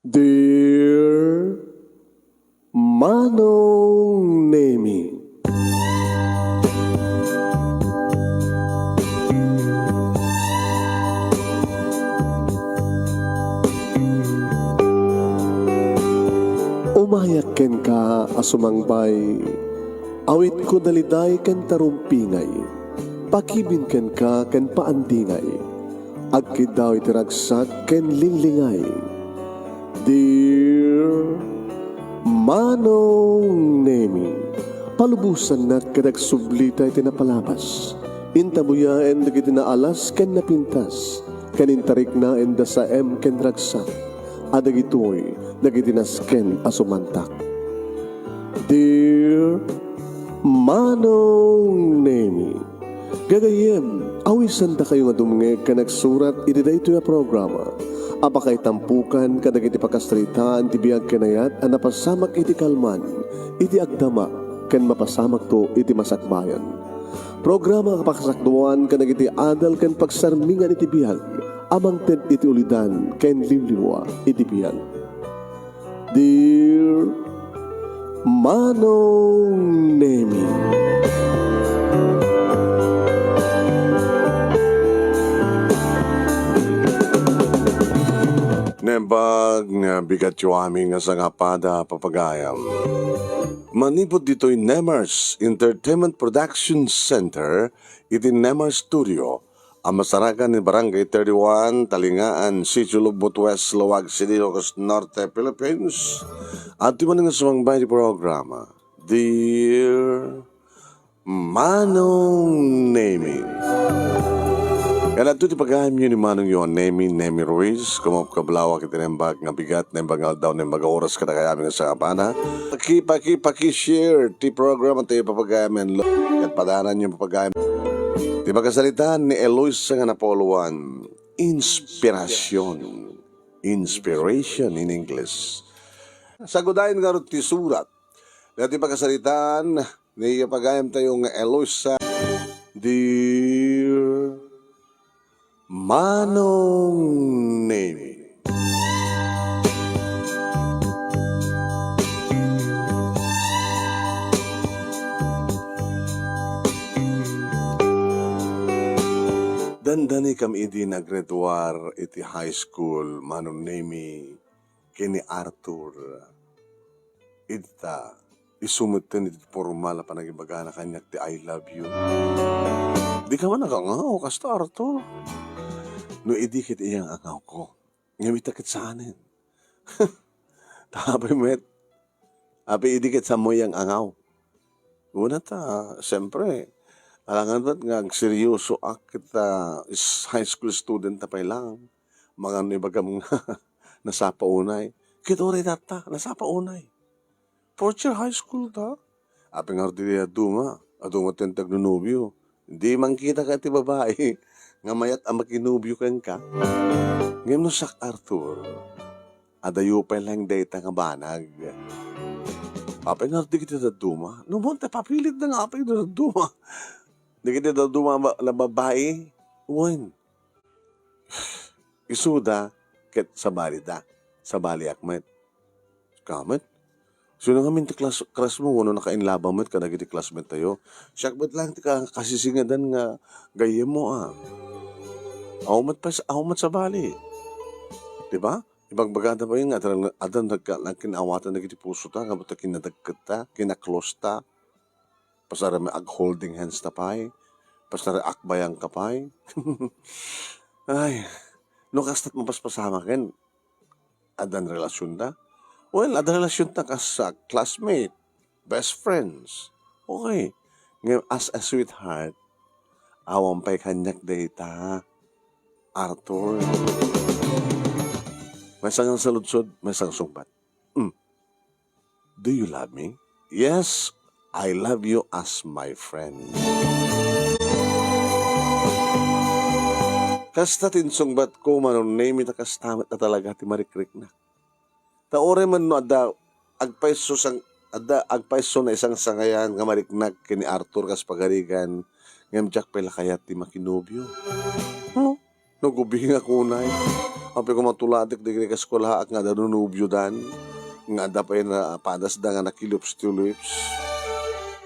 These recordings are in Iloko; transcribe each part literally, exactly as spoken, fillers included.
Dear Manong Nemi. Umayak kenka a sumangbay, awitko daliday ken tarumpingay, pakibin kenka ken paandingay, agkiddaw iti ragsak ken linglingay. Dear Manong Nemi, palubosannak ket agsublita iti napalabas. Intabuyaen dagiti naalas ken napintas, ken intariknaen da saem ken ragsak, a dagitoy dagiti nasken a sumantak. Dear Manong Nemi, gagayyem, awisandakayo nga dumngeg ken agsurat iti daytoy a programa a pakaitampokan kadagiti pakasaritaan ti biag ken ayat a napasamak iti kalman, iti agdama, ken mapasamakto iti masakbayan. Programa a pakasakduan kadagiti adal ken pagsarmingan iti biag a mangted iti ulidan ken liwliwa iti biag. Dear Manong Nemi. Nembag nga bigat yo amin nga sangapada, papagayam. Manipud ditoy Nemers Entertainment Production Center, iti Nemers Studio, a masarakan ni Barangay thirty-one, Talingaan, Sitio Lugmot West, Laoag City, Ilocos Norte, Philippines. Adtoy man nga sumangbay ti programa, Dear Manong Nemi. Yan adto ti pagayamyo ni Manong yo a Nemi, Nemi Ruiz, kumapkablawak iti nembag nga bigat, nembag nga aldaw, nembag nga oras, kadakayamin nga sangapada. Paki, paki, paki-share ti programa tayo, papagayam, and lo-, ket padananyo, papagayam. Ti pakasaritaan ni Eloisa nga napauloan, inspirasyon. Inspiration in English. Sagudayen ngarud ti surat. Dati pakasaritaan, ni papagayam tayo nga Eloisa. Dear Manong Nemi. Dandani kam idi naggraduar iti high school, Manong Nemi, ken ni Arthur. Ita, isu metten iti pormal a panagibagana kaniak ti "I love you." Dika man agangaw, kasta, Arthur. No idi ket iya nga angawko. Ngem ita ket saanen. Tapay met. Apay idi ket saanmo iya nga angaw. Una ta, siyempre, alangan met nga agseryosoak ket, ah, is-, high school student ta pay lang. Mangano ibagam nga nasapa unay. Ket uray tatta, nasapa unay. Fourth year high school ta. Apay ngarud ti dadduma, adu met ti agnonobio. Di mangkita ka ti babai nga mayat a makinobio kenka. Ngem no siak, Arthur, adayo pay laeng dayta nga banag. Apay ngarud dagiti dadduma? No, mo, ta papilitda nga apay dadduma. Dagiti dadduma a ba-, a babai, wen. Isuda ket sabalida. Sabaliak met. Ka met? Sino ngamin ti class-, crush mo wenno nakainlabam met kadagiti classmate tayo? Siak met laeng ti ka-, kasisingedan nga gayyemmo, a. Aw met pas-, aw met sabali. Di ba? Ibagbagada pay nga adda, adda nagka-, nagkin-awatan dagiti pusota, nga batta kinadagketta, kinaklosta. Pasar met ag-holding hands ta pay. Pasar akbayang ka pay. Ay, no kasta't mapaspasama ken, addan relasyonta? Well, adda relasyonta kas, ah, classmate, best friends. Okay. Ngem as a sweetheart, awan pay kaniak dayta, Arthur. Maysa nga saludsod, maysa nga sungbat. Hmm. Do you love me? Yes, I love you as my friend. Kasta ti insungbat ko, Manong Nemi, ta kasta met a talaga ti marikriknak. Ta uray man no adda agpayso sang-, adda agpayso naisangsangayan nga mariknak ken ni Arthur kas pagarigan, ngem diak pay la kayat ti makinobio. Huh? No gubingak unay. Apay ko matulatek dagiti kaskolaak nga adda nonobiodan, nga adda pay napadasda nga nakilips-tulips.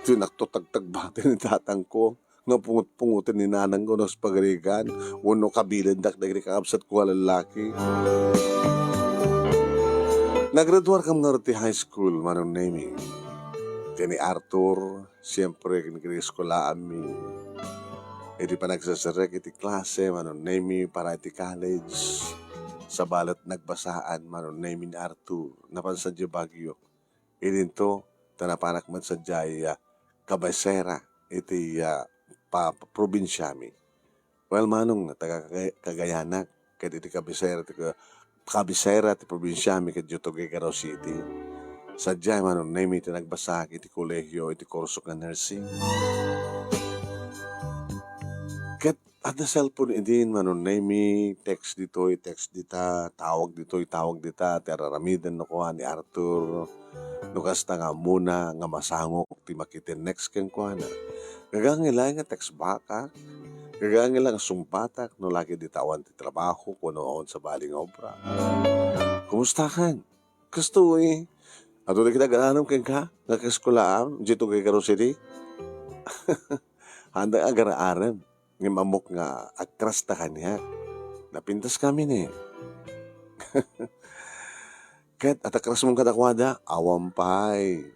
Ti nakto tagtagbati ni tatangko, nga pungot-pungoten ni nanangko no spagarigan, wenno kabilendak dagiti kakabsatko a lallaki. Nagraduarkam ngarud ti high school, Manong Nemy. Ken ni Arthur, siempre, ken ni eskulaanmi. Idi panagseserrek iti klase, Manong Nemy, para iti college, sabali nagbasaan, Manong Nemy, ni Arthur. Napan sadiay Baguio. Idinto, ta napanak met sadiay, ah, kabisera iti, ah, pa-, pa-, probinsiami. Well, Manong, taga Kaga-, Cagayanak, ket iti kabisera ti ka-, kabisera ti probinsiami ket diay Tuguegarao City. Sadiay, Manong Nemy, ti nagbasaak iti kolehio iti kurso nga nursing. Ket adda cellphone idin, Manong Nemy, text ditoy, text dita, tawag ditoy, tawag dita, ti ar-aramiden no kua ni Arthur. No kasta nga ammona nga masangok ti makiten next kenkuana. Gagangay laeng nga text back, ah. Gagangay laeng nga sungbatak no lagi dita awan ti trabaho wenno awan sabali nga obra. Kumustakan? Kastoy. Adu dagiti agar-arem kenka nga kaskolaam, diay Tuguegarao City. Haanda agar-arem. Ngem ammok nga agcrush ta kaniak. Napintas kami ni. Ket adda crush mo kadakuada? Awan pay.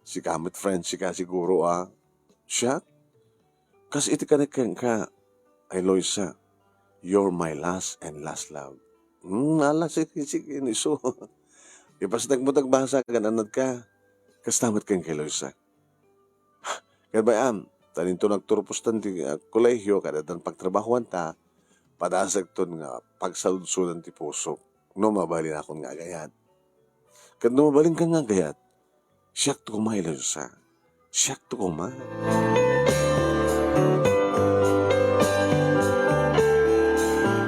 Sika met friend, sika siguro, ah. Siak? Kas iti kanek kenka, Eloisa, you're my last and last love. Hmm, ala, sige, sige, ni isu. Ipasnek mo ta agbasa, gan-annadka. Kasta met kenka, Eloisa. Ket bay-am, ta dinto nagturpostan ti, ah, kolehio, ket addan pagtrabahoanta, padasagton nga pagsaludsodan ti pusok, no mabalinakon nga agayat. Ket no mabalinka nga agayat, siakto koma, Eloisa. Siakto koma.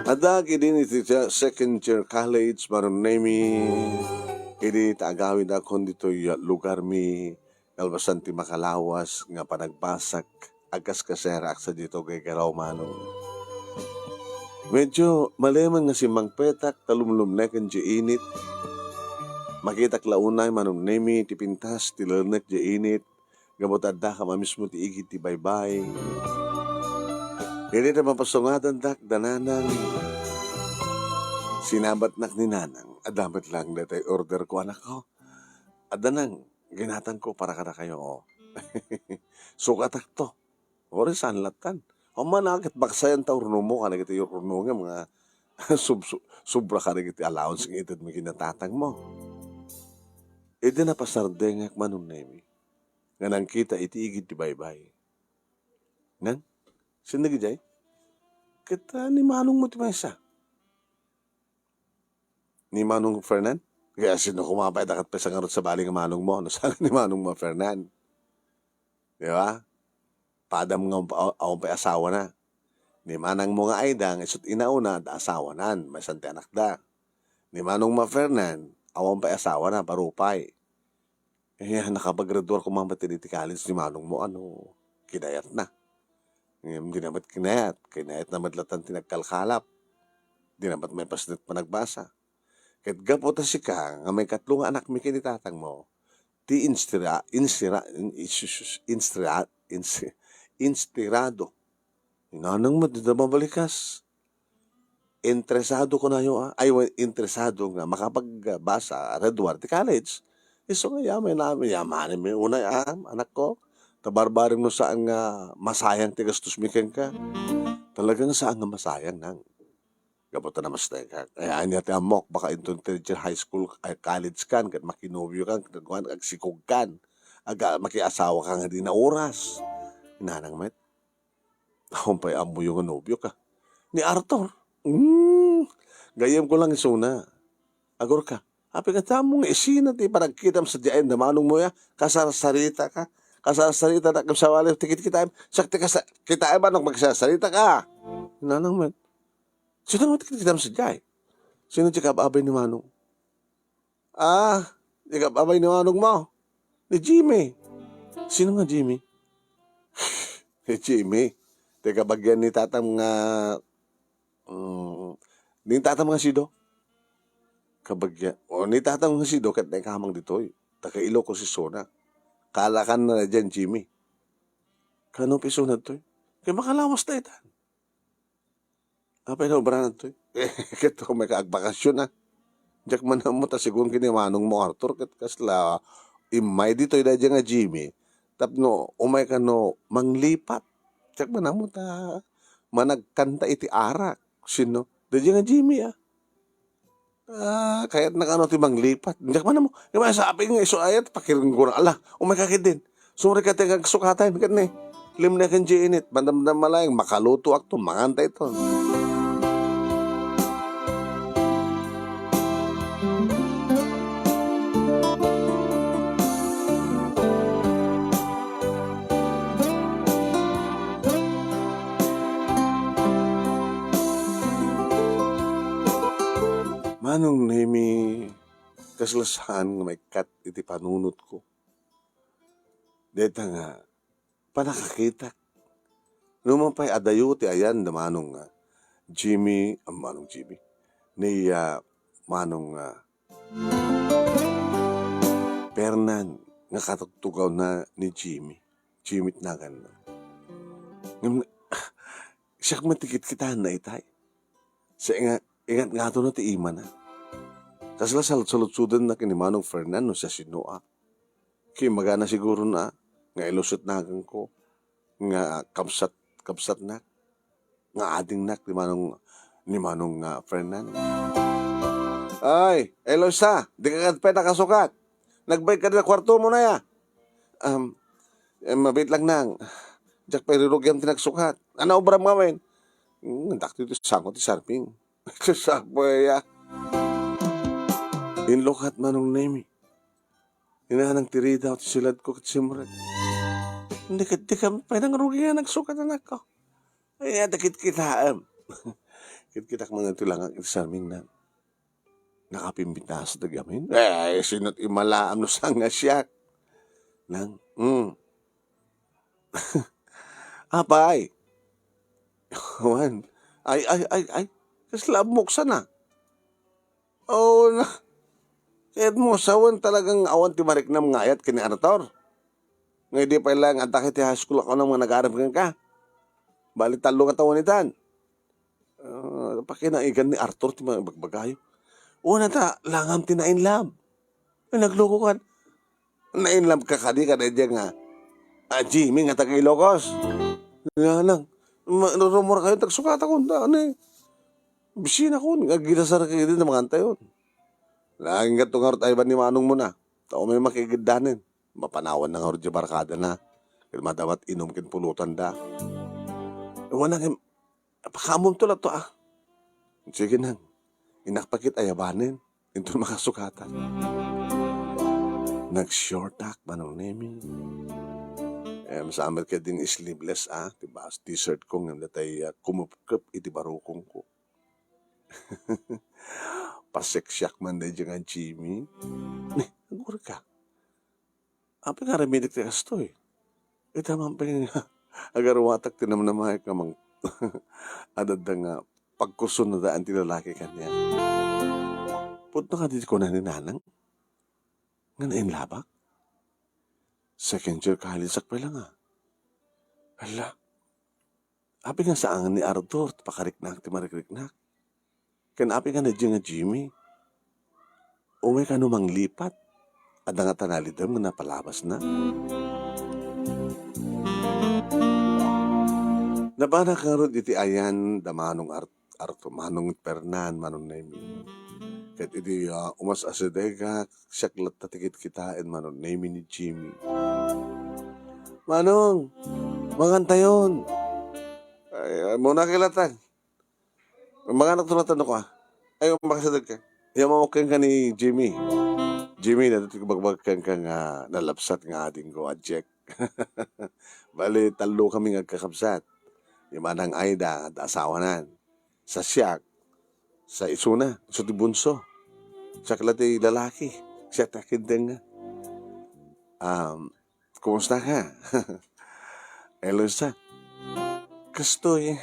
Adda ket idin iti second year college, Manong Nemy, idi ta agawidakon ditoy lugarmi, kalpasan ti makalawas nga panagbasak, agkaskaseraak sadiay Tuguegarao, Manong. Medyo malemen nga simmangpetak ta lumlumneken diay init. Makitak la unay, Manong Nemy, ti pintas ti lenek diay init, gapu ta addakam a mismo ti igid ti baybay. Idi ta mapasungadandak da nanang, sinabatnak ni nanang, adda met laeng daytoy order ko, anakko. Adda nang ginatangko para kadakayo, o. Sukatakto. Uray saan lattan. Ammom a ket maksayan ta urnomo, kadagiti urnongem nga sub-, su-, sobra kadagiti allowance nga itedmi ken ni tatangmo. Idi napasardengak, Manong Nemy, nga nangkita iti igid ti baybay. Nang? Sino idiay? Ket, ah, ni manongmo ti maysa. Ni Manong Fernan? Kaya sino koma pay, daket pay sa ngarud sabali nga manongmo, no? Saan ni manongmo a Fernan? Di ba? Padam nga awan pa-, awan pay asawana. Ni manangmo nga Aida, nga isu't inauna, adda asawanan, maysan ti anakda. Ni manongmo a Fernan, awan pay asawana, baro pay. Eh, nakapagraduar koma met iti college ni manongmo, ano, kinayatna. Ngem dina met kinayat, kinayatna met lattan ti nagkalkalap. Dina met maipasnek panagbasa. Ket gapu ta sika nga maikatlo nga anakmi ken ni tatangmo, ti instira-, instira-, in-, instira-, insi-, instirado. Ni nanang met, dida mabalikas. Interesado kunayo, a, ay, wen, interesado nga makapagbasa, graduar ti college. Isu nga yaman, yaman, yaman mi unay, a, anakko. Ta barbarem no saan nga masayang ti gastosmi kenka. Talaga nga saan nga masayang, nang. Gapu ta namastekak. Ay, ania ti ammok, baka inton third year high school, ay, college kan, ket makinobio kan, ket kuan, agsikog kan. Aga, makiasawa ka nga di na oras. Nanang met. Awan pay ammoyo nga nobio ka. Ni Arthur. Hmm. Gayyem ko lang isuna. Agurka. Apay, ket ammom nga isina ti panagkitam sadiay da manongmo ya. Kasarsarita ka. Kasarsarita da kem sabali ti kitkitaem. Siak ti kasa-, kitaem, manong, magsarsarita ka. Nanang met. Sino met ti kitkitaem sadiay? Sino ti kaab-abay ni manong? Ah, ikab-abay ni manongmo? Ni Jimmy. Sino nga Jimmy? Ni Jimmy. Ti kabagian ni tatam nga, mm, ni tatam nga Sido. Kabagya. O, ni tatang nga sido ket naikamang ditoy. Taga Ilocos isuna. Kalakan na diyan, Jimmy. Kano pisuna ditoy? Kay makalawas ta itan. Apay na obranan toy? Ket umay ka agbakasyon, a. Diak man ammo ta sigun ken ni manongmo, Arthur, ket kasla immay ditoy daydiay nga Jimmy tapno umay kano manglipat. Diak man ammo ta managkanta iti arak. Sino? Daydiay nga Jimmy, a. Ah, kayatna kano ti manglipat. Diak man ammo. Di ba, sabi nga isu ayat, pakiringgura. Ala, umay ka ketdin. Sumrekka ti agsukatan, ket ni. Limneken diay init. Madamdama laeng, makalutoakto, manganta iton. Manong Nemi, kasla saan nga maikkat iti panunotko. Dayta nga, panakakitak. Nupay adayo ti ayan da Manong, ah, Jimmy, ah, Manong Jimmy, ni, ah, Manong, ah, Fernan, nga katugtugawna ni Jimmy. Jimmy ti naganna. Ngem, siak met ti kitkitaenna itay. Sa inga-, ingat ngato no ti imana. Kasla salutsalutsodenna ken ni Manong Fernan no siasinoak. Ket imbagana sigurona nga iluset naganko nga kabsat, kabsatnak, nga adingnak ni Manong, ni Manong, ah, Fernan. Ay, Eloisa, dika ket pay nakasukat. Nagbalikka dita kuartomo, nay, a. Um, eh, mabiit lang, nang. Diak pay rirugiam ti nagsukat. Ania obram ngamin? Hmm, dakto iti sango ti sarming. Sasapoy, a. Inlukat Manong Nemi. Inanang ti ridaw ti siladko ket simrek. Dika, dika pay nangrugi nga nagsukat, anakko. Ay, ania ti kitkitaem? Kitkitak man iti langak iti sarming, nang. Nakapimbitaso ti gamin. Eh, sino ti imalaam no saan nga siak? Nang, mm. Apay? Wen. Ay, ay, ay, ay. Kasla ammok sana. Oo, na. Kayatmo, sawen talagang awan ti mariknam nga ayat ken ni Arthur. Nga idi pay laeng adda iti high school a kunam nga nag-aarem kenka. Bali, tallo nga tawen itan. Ah, pakinaigan ni Arthur ti mga ibagbagayo. Una ta, langam ti na-in love. Ay, naglukokan. Na-in love ka kadi kadaydiay nga, ah, Jimmy nga taga Ilocos. Nga lang, ma-, rumor kayo, tagsukatakon, ta, ano eh. Bisinakon, nga gilasar kayo din, mangantayon. Nangin ka to nga rut, ay ba ni manong mo na? Tao may makigiddanin. Mapanawan na nga rut di barkada na. Ket madawat inum ken pulutan da. Wala nga, pakaamom to lato, ah. Sige nang. Inakpakit ayabanin. Inton makasukatan. Nag-shortak, Manong Nemi. Em, sa amin kay din sleeveless, ah. Diba? T-shirt ko, ngem datay, ah, kumupkup iti barukong ko. Paseksiak man daydiay nga Jimmy. Ni, agurka. Apay nga aramidek ti kastoy? Ita man pay nga agarumatak ti namnamaek nga mang-, adda nga pagkusunadaan ti lalaki kaniak. Pudno kadi ti kuna ni nanang nga nainlabak? Second year college-ak pay la nga. Hala, apay nga saan ni Arthur ti pakariknak ti marikriknak? Ken apay nga daydiay nga Jimmy? Umay kano manglipat? Adda ngata nalidem nga napalabasna? Nabanak ngarud iti ayan da Manong Art-, Arto, Manong Fernan, Manong Nemi. Ket idi, ah, umas-asidegak, siak latta ti kitkitaen Manong Nemi ni Jimmy. "Manong, mangantayon." Ay, ay, muna kay latang. Manganak to latang ko, ah. Ay, umaksideg ka. Iya, mamukeng ka ni Jimmy. Jimmy, dati bagbag ka nga nalabsat nga ading ko, a Jack. Bali, tallo kami nga agkakabsat. Ni Manang Aida, adda asawanan. Sa siak, sa isuna, isu ti bunso. Siak la ti lalaki. Siak ti akindeng nga. Um, kumusta ka? Eloisa. Kastoy,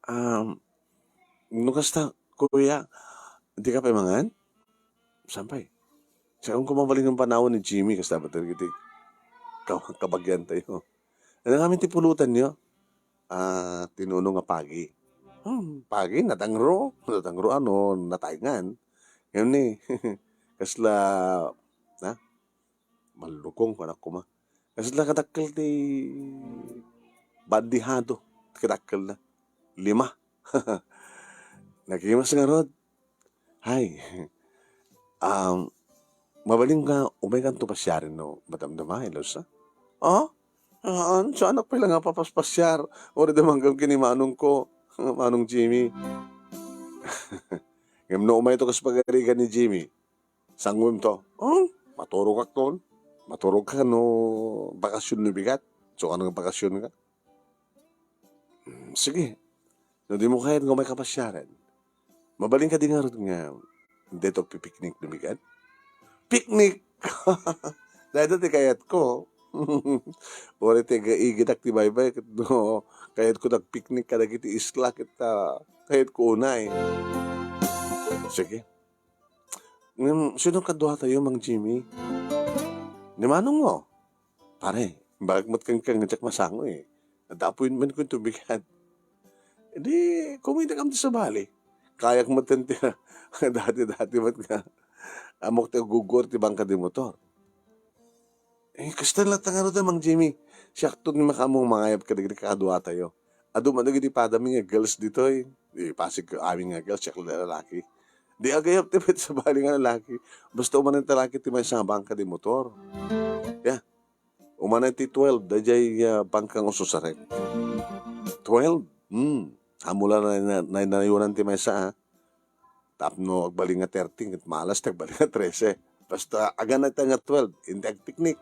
um, no kasta, kuya, Dika pay mangan? Saan pay? Saan ko mabalin nga panawen ni Jimmy, kasta met dagiti ka-, kabagiantayo. Ania ngamin ti pulotanyo? Ah, tinunong nga pagi. Hmm, pagi, natangro. Natangro, ano, natayngan. Ngem ni, kasla, ha? Mallukong, kunak koma. Kasla kadakkel ti bandihado, ti kadakkelna. Lima. Nagimas ngarud. Hay. Um, mabalin nga, umaykanto pasiaren no madamdama, Elosa? Ah? Saan? Saanak pay la nga papaspasiar? Uray da manggam ken ni manongko, Manong Jimmy. Ngem no umayto kas pagarigan ni Jimmy, sangoem to? Oh, maturogak ton. Maturog ka no bakasyon no bigat. So, ano nga bakasyon ka? Mm, sige. No di mo kayat nga umay kapasiaren, mabalin ka di ngarud nga dayto agpipiknik no bigat? Piknik! Dayta ti kayat ko. Uray ti agaigidak ti baybay, ket no kayat ko nagpiknik kadagiti isla, ket, ah, kayat ko unay. Sige. Ngem, sino kaduatayo, Mang Jimmy? Ni manong mo. Pare, imbagak met kenka nga diak masango, eh. Nadapuyen man ko iti bigat. Di, kumita kam ti sabali. Kayak met ti dati-dati met nga. Ammok ti aggugor ti bangka di motor. Eh, kasta latta ngarud, Mang Jimmy. Siakto ti makaammo mangayab kadagiti kaduatayo. Adu man dagiti padami nga girls ditoy. Di, pasig amin nga girls, siak la lalaki. Di agayab ti met sabali nga lalaki. Basta umanen ti lalaki ti maysa nga bangka di motor. Ya. Umanen ti twelve, dayjay, ah, bangka nga ususarek. Twelve? Hmm. Ammo la na, na, nainayonan ti maysa, ah. Tapno agbalin nga thirteen, ket malas ti agbalin nga trese. Basta aganay ta nga twelve, inti agpiknik.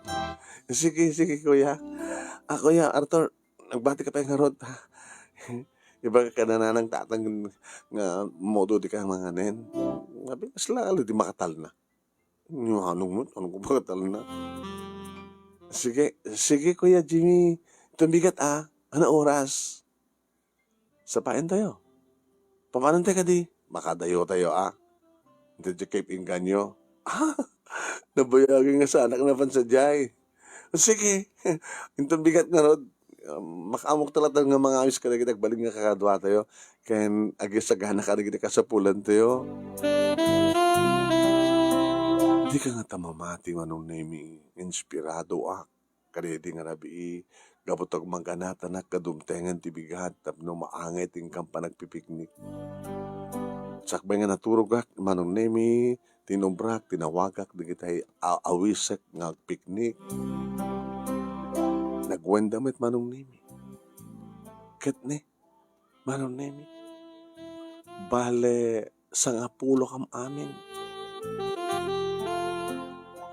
Sige, sige, kuya. Ah, Kuya Arthur, nagbati ka pay ngarud. Ibaga ka na nanang tatang nga modo di ka manganen. Abi, kasla, di makatalna. Ano mo, ano ko makatalna? Sige, sige, Kuya Jimmy. Tumbigat, ah. Ano oras? Sapaentayo. Papanantayo kadi? Makadayotayo, ah. Iti Cape Engaño. Ah, nabayagi nga saanak napan sadiay. Sige, inton bigat ngarud, um, makaamok talaga nga mangawis kadagiti agbalin nga kakaduatayo, ken agisagana kadagiti kasapulantayo. Di ka nga ta mamati, Manong Nemi, inspiradoak. Kadaydi nga rabii, gapu ta agmaganatannak nga dumtengen ti bigat tapno maangay ti inkam panagpipiknik. Sakbay nga naturogak, Manong Nemi, tinubrak, tinawagak dagiti a-, awisek nga agpiknik. Nagwenda met, Manong Nemi. Ket ne, Manong Nemi. Bale, sangapulo kam amin.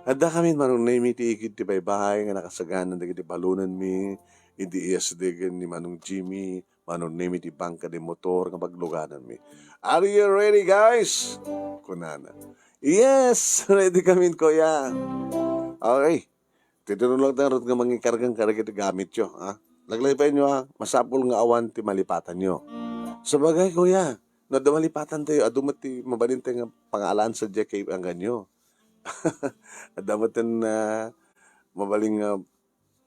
Adda kami, Manong Nemi, ti igid ti baybay nga nakasagana dagiti balonenmi, idi iyasdegen ni Manong Jimmy, Manong Nemi, ti bangka di motor nga paglugananmi. Are you ready, guys? Kunana. Yes! Ready kami, kuya. Okay. Ti tinulongtayo ngarud nga mangikarga kadagiti gamityo, ha? Laglaipayenyo, ha? Masapul nga awan ti malipatanyo. Sabagay, kuya, no adda malipatantayo, adu met ti mabalintayo nga pangaalaan sadiay Cape Engaño. Adda met ten, ah, mabalin nga,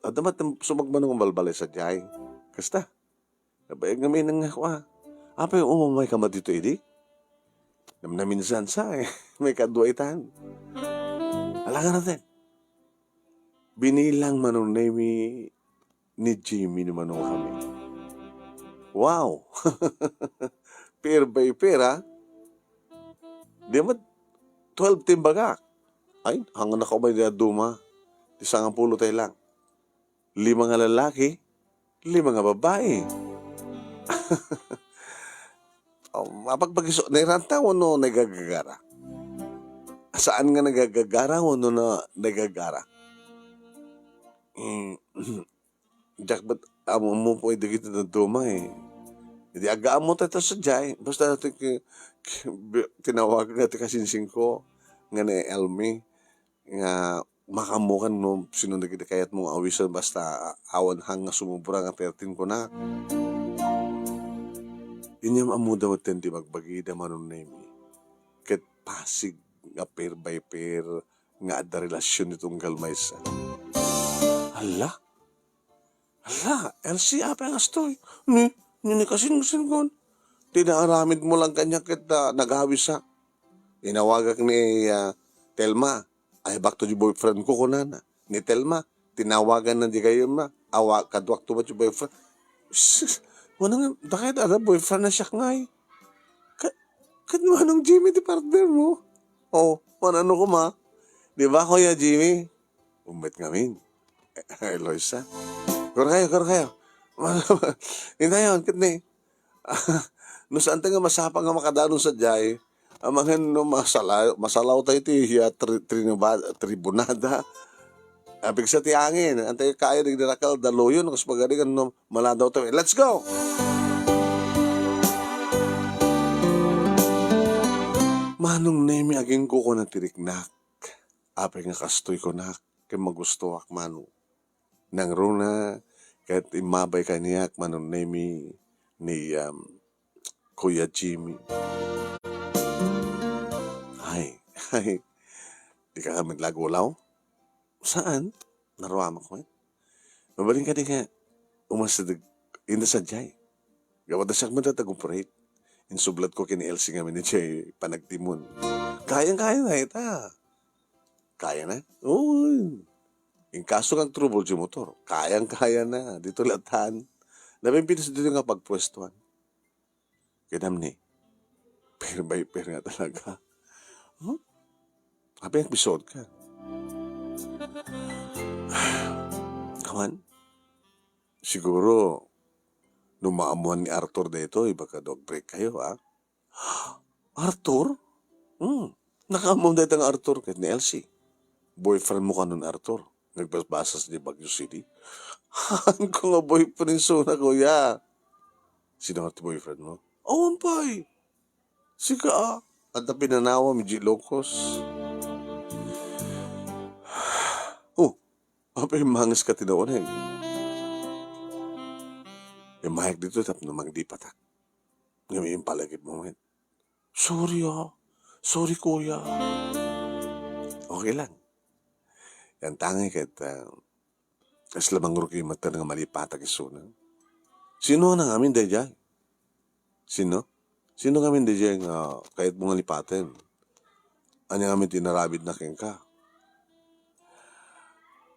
adda met ten sumagmamano nga balbalay sadiay. Kasta. Nabayag ngamin nga kua. Apay, umamay ka met ditoy idi? Namnaminsan sa, eh. Maikadua itan. Ala nga natin. Binilang, Manong Nemi, ni Jimmy ni Manong kami. Wow! Pair by pair, ah. Di met twelve ti imbagak. Ay, hangan nakaumay di a duma. Ti sangapulo tayo lang. Lima nga lalaki, lima nga babae. Um, apagpagiso, nairanta wenno nagagagara? Saan nga nagagagara wenno na nagagara? Mm, diak met ammo pay dagiti dadduma, eh. Idi aggaammo tayo sadiay, basta ti ki-, ki-, bi-, tinawagan nga ti kasinsingko nga ni Elmi. Nga makaammokan no sino dagiti kayatmo nga awisen basta awan hang nga sumobra nga thirteen kunak. Inyam ammoda metten ti bagbagida, Manong Nemi. Ket Pasig nga pair by pair nga adda relasyon ni tunggal maysa. Hala? Hala, Elsie, apay nga kastoy? Ni, ni, ni, kasin, kasin kon? Ti naaramid mo lang kaniak ket, ah, nagawisak. Inawagak ni, ah, Telma. "Ay, back to the boyfriend ko," kunana. Ni Telma, tinawagan na di kayo ma. "Awa, kaduak to ba ti boyfriend?" Sus, manang, dakay da, ada boyfriend na siya ngay. Ka-, kat manong Jimmy ti partner mo? Oh, manano ko ma? Di ba, Kuya Jimmy? Umbet ngamin. Eloisa. Kuro kayo, kuro kayo. Intayon, kit ni. No saan tayo nga masapa nga makadanon sa jay, amangan no masala-, masalaw tayo ti, ah, tri-, trinuba-, tribunada. Apigsa ti angin, antay kayo di darakal, daluyon, kas pagari kan no maladaw tayo. Let's go! Manong Nemi, aging kuko na tiriknak. Apay nga kastoy kunak, ken magustoak, Manong. Nangruna ket immabay kaniak, Manong Nemi, ni, um, Kuya Jimmy. Ay, ay, di ka kami lagulaw? Saan? Naruamak met. Mabalin ka di nga umasideg, inda sadiay. Gapu ta siak met ti nag-operate. Insublat ko ken ni Elsie ngamin ni Jay panagtimon. Kayang-kaya na ita. Kaya na? Oo. In kaso nga agtrouble ti motor, kayang-kaya na. Dito latan. Napimpinas dito nga pagpwestuhan. Kidam ni, pair by pair nga talaga. Huh? Apay nga agbisoad ka? Awan? Siguro, no maammoan ni Arthur daytoy, baka do break kayo, ha? Arthur? Hmm. Nakaammoan dayta nga Arthur ket ni Elsie. Boyfriend mo kanon, Arthur? Nagbasbasa sa di Baguio City? Haan ko nga boyfriend suna, kuya. Sino nga ti boyfriend mo? Awan pay. Sika, ah. Adda pinanawam, G Locos. Oh, apay mangis ka ti nauneg? Immayak dito tapno mangdipatak. Ngem impalagip mo met. Sorry, ah. Sorry, kuya. Okay lang. Yan tangay ket, ah, kasla mangrugi met nga malipatak isuna. Sino nga nangamin daydiay? Sino? Sino ngamin daydiay nga kayat mo nga lipaten? Ania ngamin ti inarabidna kenka?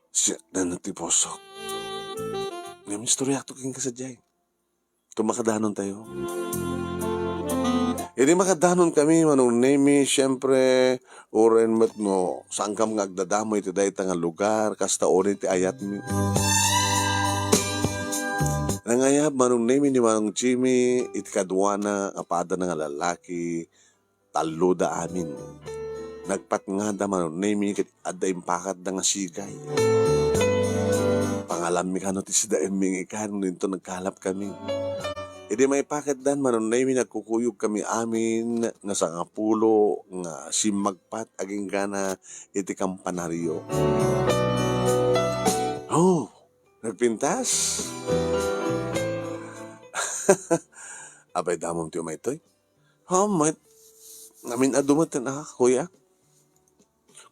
Siak na ti pusok. Ngem istoryak to kenka sadiay. Ket makadanon tayo. Idi makadanon kami, Manong Nemi, siyempre, uray met no, saankam nga agdadamag iti dayta nga lugar, kasta uray ti ayatmi. Nangayab, Manong Nemi, ni Manong Jimmy, iti kaduana nga padana nga lalaki, talloda amin. Nagpatngada, Manong Nemi, ket adda impakatda nga sigay. Pangalammi kano ti sidaenmi nga ikan, no inton nagkalap kami. Idi maipakatdan, Manong Nemi, nagkukuyog kami amin nga sangapulo nga simmagpat agingga na iti kampanario. Oh, nagpintas? Apay damom ti umaytoy? Haan met. Amin-adu met ten, ah, kuya.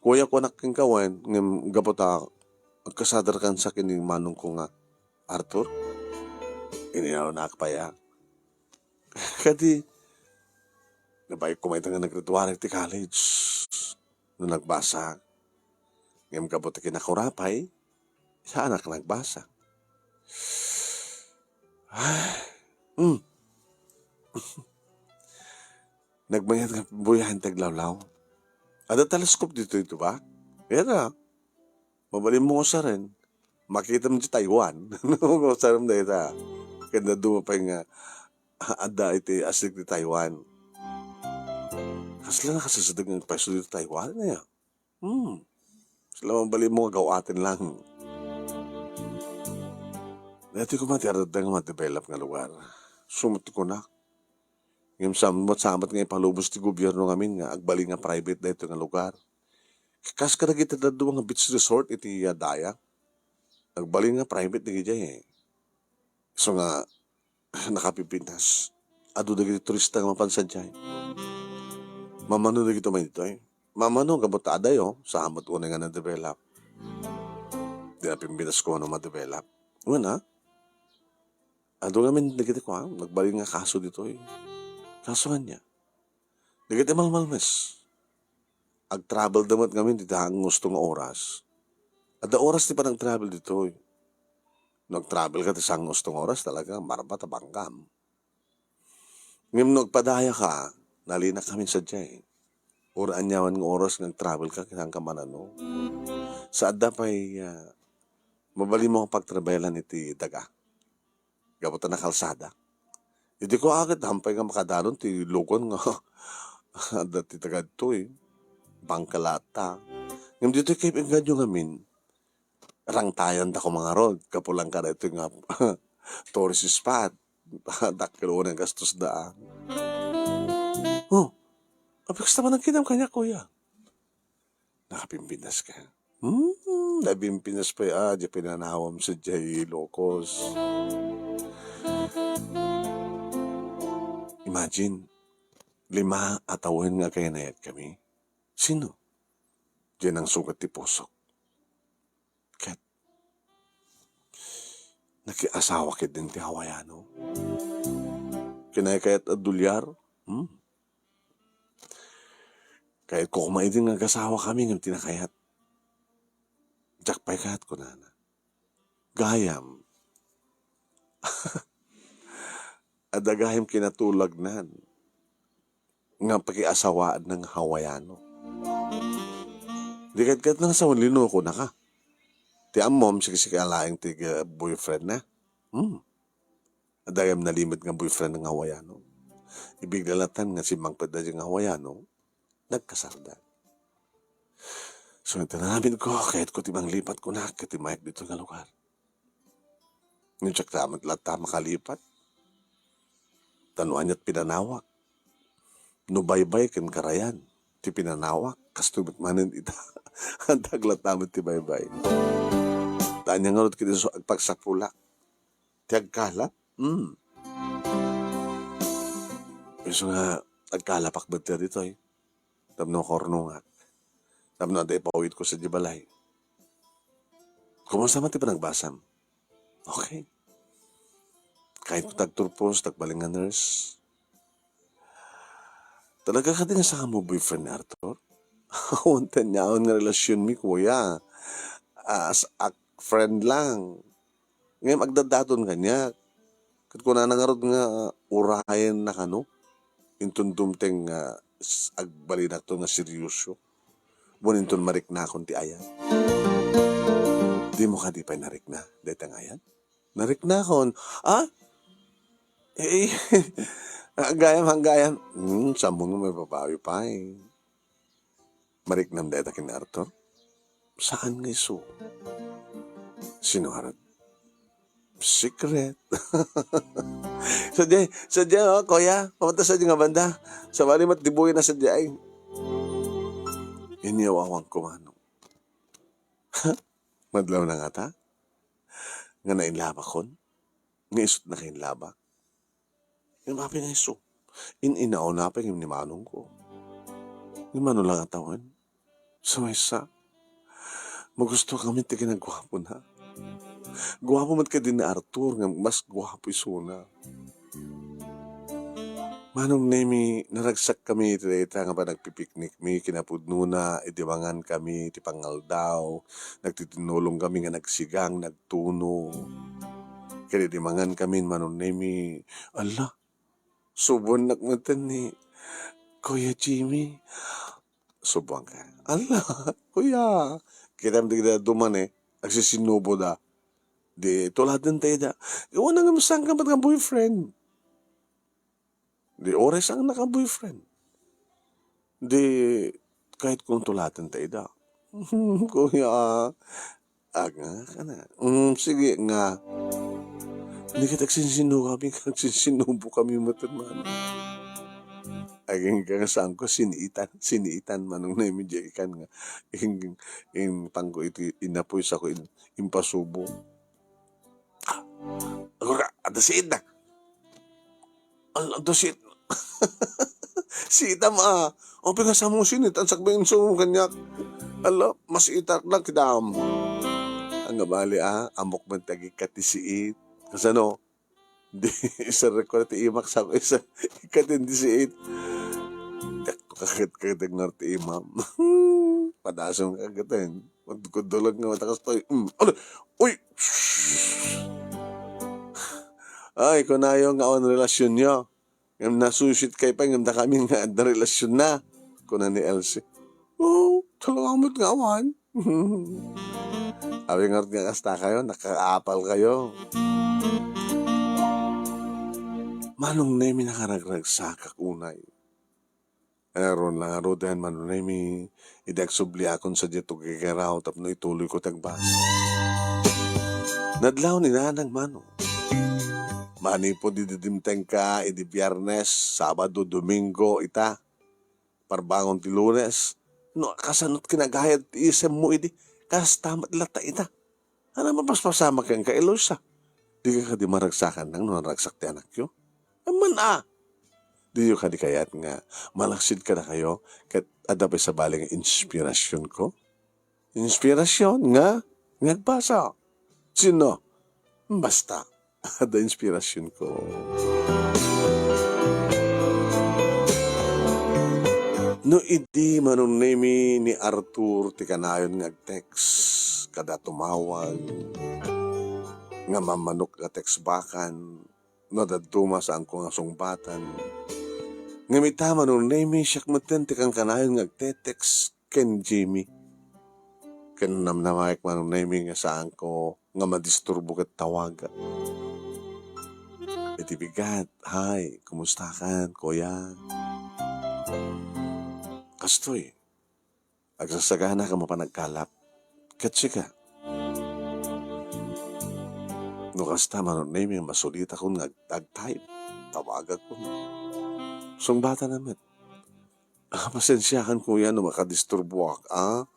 Kuya, kunak kenka wen, ngem gapu ta agkasader kan sa ken ni manong ko nga Arthur. Ininaw na pay, ah. Kadi, nabayag ko mayta nga naggraduar iti college no nagbasa. Ngem gapu ti kinakurapaw, saanak nagbasa. Hmm. Nagmayat nga buyahen ti aglawlaw. Adda telescope ditoy, di ba? Kaya na, mabalin mo nga usaren. Makita mo ti Taiwan. No, usaren dayta. Kanda duma pay nga adda iti asik ti Taiwan. Kasla nakasasadeg nga pwesto dito Taiwan, ya. Hmm. Sila mabalin mo nga gawaten lang. Dati ko man ti aradda nga ma-develop nga lugar. Sumut ko na. Ngem samot-samot nga ipalubos ti gobierno ngamin nga agbalin nga private daytoy nga lugar. Kas kadagiti dadduma nga beach resort iti, ah, daya. Agbalin nga private dagidiay, eh. So nga, nakapipintas. Adu dagiti turista nga mapan sadiay. Mamano dagito may ditoy. Mamano gapu ta adayo, sa met unay nga na-develop. Di na pimbinas ko ano ma-develop. Wen, ha? Adu ngamin dagiti kua, nagbalin nga kaso ditoy. Kaso ania? Dagiti malmalmes. Agtravel da met ngamin ti saan nga usto nga oras. Adda oras ti panagtravel ditoy. No agtravel ka ti saan nga usto nga oras, talaga, marba ta bangkam. Ngem no agpadaya ka, nalinak ngamin sadiay. Uray aniaman nga oras nga agtravel ka, kinahangka manano. Sa adda pay, ah, mabalinmo nga pagtravelan iti daga. Gapu ta nakalsada. Iti kua ket, hampay nga makadalon ti lugan nga adda ti tagadtoy. Bangkalatta. Ngem ditoy kay engaño ngamin, rangtayan da ko mangarod, gapu lang kada ito nga tourist spot. Dakkel unay gastos daan. Oh, apikasta man ang kinam kanya, kuya. Nakapimpinas ka. Hmm, nabimpinas pa ya, di pinanawam sa jay Ilocos. Imagine, lima a tawen nga agkaynayad kami. Sino? Diyan ang sugat ti pusok. Ket, nakiasawa ket din ti Hawaiano. Kinay kayat a dolyar? Hmm? Kayat ko kumaidin nga agasawa kami ngem ti nakayat. Diak pay kayat kunana. Gayam. Adda gayam kinatulagnan nga pakiasawaanna nga Hawaiano. Di ket ket nang sawen linuko na ka. Ti ammom, siksik a laeng ti, eh, boyfriend na. Hmm. Adda gayam nalimed nga boyfriend nga Hawaiano. Ibigla latan nga simmangpet da nga Hawaiano, nagkasarda. So, iti namin ko, kayat ko ti manglipat ko na, ket ti mayak dito nga lugar. Ngem siak ta met latta makalipat. Ta no aniat pinanawak. No baybay ken karayan ti pinanawak, kastoy met manen ita. Adda latta met ti baybay. Ta ania ngarud ket isu agpagsapulak. Ti agkalap? Hmm. Isu nga agkalapak met ditoy. Tapno makarnongak. Tapno adda ipawidko sadiay balay. Kumusta man ti panagbasam? Okay. Kayat ko ti agturpos, ti agbalin nga nurse. Talaga kadi nga saan mo boyfriend ni Arthur? Awan ti aniaman nga relasionmi, kuya. As a friend lang. Ngem agdaddaton kaniak. Ket kunana ngarud nga urayenna kano. Inton dumteng nga s-, agbalinakto nga seryoso. Wen inton mariknakon ti ayat. Dimo kadi pay narikna dayta nga ayat? Nariknakon. Ah? Eh, eh, gayam, gayam. Hmm, sammon nga mababawi pay. Mariknam dayta ken ni Arthur? Saan nga isu? Sino ngarud? Secret. Sadiay, sadiay, oh, kuya. Pumunta sadiay nga banda. Sabali met di buhi na sadiay. Inyawawan ko, manong. Madlaw na ngata? Nga nainlabakon? Nga isut nakainlabak? Ngem apay nga isu? In-inauna pay ngem ni manong ko. Ni manong lang a tawen. Sa maysa, magusto kami ti kinagguapona. Guapo met kadi ni Arthur, nga mas guapo isuna. Manong Nemi, naragsak kami iti dayta nga panagpipiknikmi, kinapudnona, idi mangan kami ti pangaldaw, nagtitinnulong kami nga nagsigang, nagtuno. Ket idi mangan kami, Manong Nemi, ala, suboannak metten ni Kuya Jimmy. Suboanka. Ala, kuya. Kitam dagiti dadduma, eh. Agsisinubo da. Di, tuladen ta ida. Iwan nga saan ka met nga boyfriend. Di, oras ang naka-boyfriend. Di, kahit kung tuladen ta ida. Kuya, Aga ka na. Mm, sige nga. Hindi kita agsinsinubo kami, agsinsinubo kami, matermano. Aging ka nga saan ko, siniitan, siniitan, manong na imidya ikan nga. Ing, ing pangko iti, inapoy sa ko, in, impasubo. Ah, agora, ada si Ida. Al-, adu sit-, sitam a. Apay nga samusin, itan sakbay insurom kaniak. Ala, mas itak na kidam. Ania bali, a, ammok man ti agikkat ti siit. Kasano? Di, isarek ko ti imak sa isa, ikkaten ti siit. Tek, kaket-ketek nga ti imam. Padasem ka katen. Magdukod-dulag nga matakas tayo. Mm. Ala, uy! Ay, kunayo nga awan relasyonyo. Ngem nasusit kay pay, ngem dakami nga adda relasyonna, kuna ni Elsie. Oh, talaga met nga awan. Apay ngarud nga kasta kayo, nakaapal kayo. Manong Nemi, nakaragragsakak unay. Ania ngaruden, Manong Nemi, idi agsubliakon sadiay ti gagaraw tapno ituloyko ti agbasa. Nadlaw ni Nanang Manong. Manipud idi dimtengka idi Biernes, Sabado, Domingo, ita, parbangon ti Lunes, no, kasano ti kinagayad ti isemmo idi? Kasta met latta ita. Ania, mapaspasamak kenka, Eloisa? Dika kadi maragsakan no naragsak ti anakyo? Amman a! Diyo kadi kayat nga malaksid kadakayo ket adda pay sabali nga inspirasionko? Inspirasion nga, nga agbasa. Sino? Basta, adda inspirasionko. No idi, Manong Nemi, ni Arthur ti kanayon nga agtext kada tumawag, nga mammanok nga text back-an, no dadduma, saanko nga sungbatan. Ngem ita, Manong Nemi, siak metten ti kankanayon nga agte-text ken Jimmy. Ken namnamaek, Manong Nemi, nga saanko nga madisturbo ket tawag. Iti bigat, "Hi, kumusta kan, kuya?" Kastoy, agsasagana ka mapan agkalap. Ket sika? No kasta, Manong Nemi, masulitakon nga ag-, ag-type. Tawagakon. Sungbatan met. Ah, pasensiakan, kuya, no makadisturboak, ah.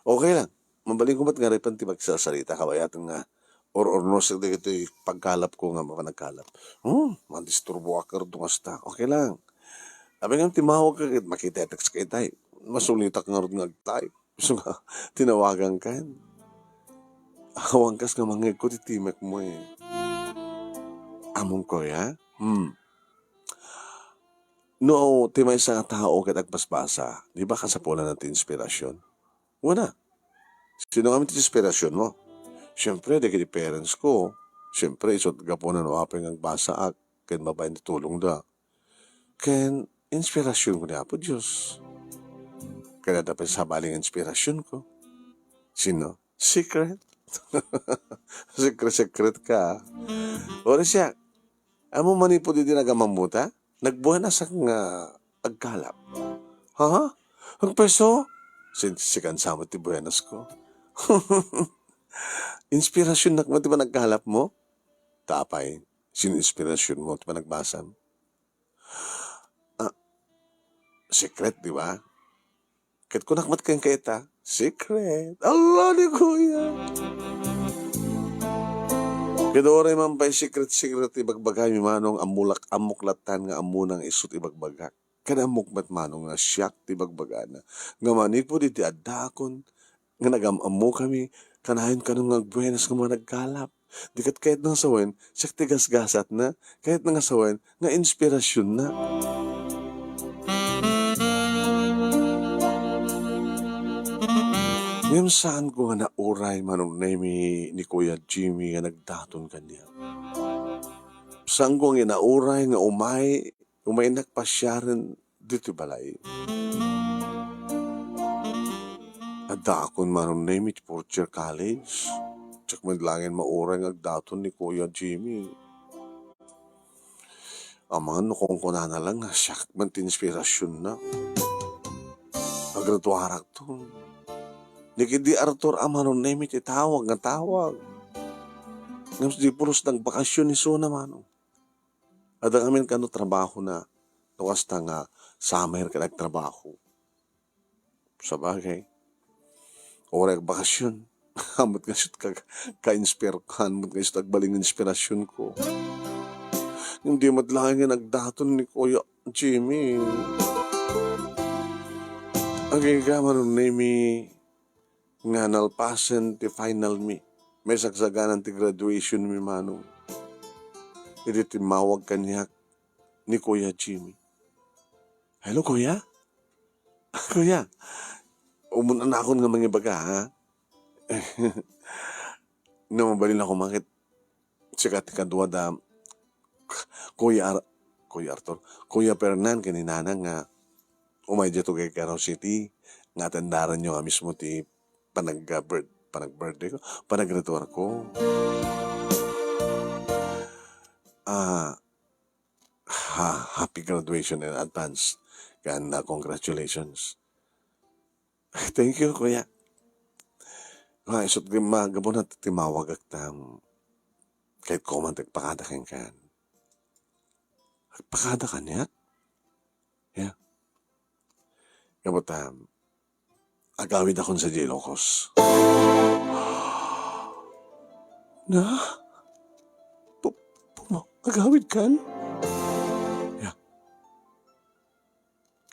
Okay lang. Mabalinko met ngarud ti magsasarita, kabayatan nga or-ornosek dagitoy pagkalapko nga mapan agkalap. Hmm, madisturboak ngarud no kasta. Okay lang. Apay ngem timmawagka ket makitetext ka itay. Masulitak ngarud nga agtype. Isu nga, tinawagankan. Awan kas nga mangngegko ti timekmo, eh. Ammom, kuya? Hmm. No, ti maysa nga tao ket agbasbasa, di ba kasapulanna ti inspirasion? Wen a. Sino ngamin ti inspirasionmo? Siempre, dagiti parentsko. Siempre, isu ti gapuna no apay nga agbasaak ken babaen ti tulongda. Ken inspirasionko ni Apo Dios. Ken adda pay sabali nga inspirasionko. Sino? Secret? Secret, secret ka. Uray siak, ammom manipud idi nagamammota, nagbuenasak nga agkalap. Ha? Agpeso? Sin-, sikan sa met ti buenasko. Inspirasionnak met ti panagkalapmo? Ta apay, sino inspirasionmo ti panagbasam? Ah, secret, di ba? Ket kunak met kenka ita, secret. Ala ni kuya! Ket uray man pay secret-secret ti ibagbagami, Manong, ammolak-, ammok lattan nga ammona nga isu ti ibagbagak. Ken ammok met, Manong, nga siak ti ibagbagana. Nga manipud iti addaakon, nga nagam-ammokami, kanayon kano nga agbuenas nga managkalap. Di ket kayatna nga sawen, siak ti gasgasatna, kayatna nga sawen, nga inspirasionna. Ngem saanko nga nauray, Manong Nemi, ni Kuya Jimmy nga nagdaton kaniak. Saanko nga nauray nga umay, umaynak pasiaren ditoy balay. Addaakon, Manong Nemi, ti fourth year college. Siak met laengen mauray nga agdaton ni Kuya Jimmy. Amangan no kunkunana lang nga siak man ti inspirasionna. Agraduarakto. Ni ket di Arthur a, Manong Nemi, ti tawag nga tawag. Ngem di pulos nagbakasyon isuna, Manong. Adda ngamin kano trabahona, no kasta nga summer ket agtrabaho. Sabagay, uray agbakasyon, ammot nga isut' ka, ka-inspir-, ammot nga isut' agbalin nga inspirasionko. Ngem di met laengen agdaton ni Kuya Jimmy. Agingga, Manong Nemy, nga nalpasen ti final mi. Maisagsaganan ti graduation mi, Manong. Idi timmawag kaniak ni Kuya Jimmy. "Hello, Kuya? Kuya, umunanakon nga mangibaga, ha? No, mabalin ako makit, sika ti kadua da Kuya Ar-, Kuya Arthur, Kuya Fernan ken ni Nanang nga umay diay tugaw Quezon City, nga atendaranyo nga mismo ti panag-, birth-, panag-birthday ko, panaggraduar ko." Ah, ha-, happy graduation in advance, ken, ah, congratulations. Thank you, Kuya. Nga, isut' ti ma-, gapu na ti timmawagak ta, ket koma ti agpakada kenka. Agpakada kaniak? Ya. Gapu ta, agawidakon sadiay Ilocos. Na? Pu-, puma-, agawidkan? Ya.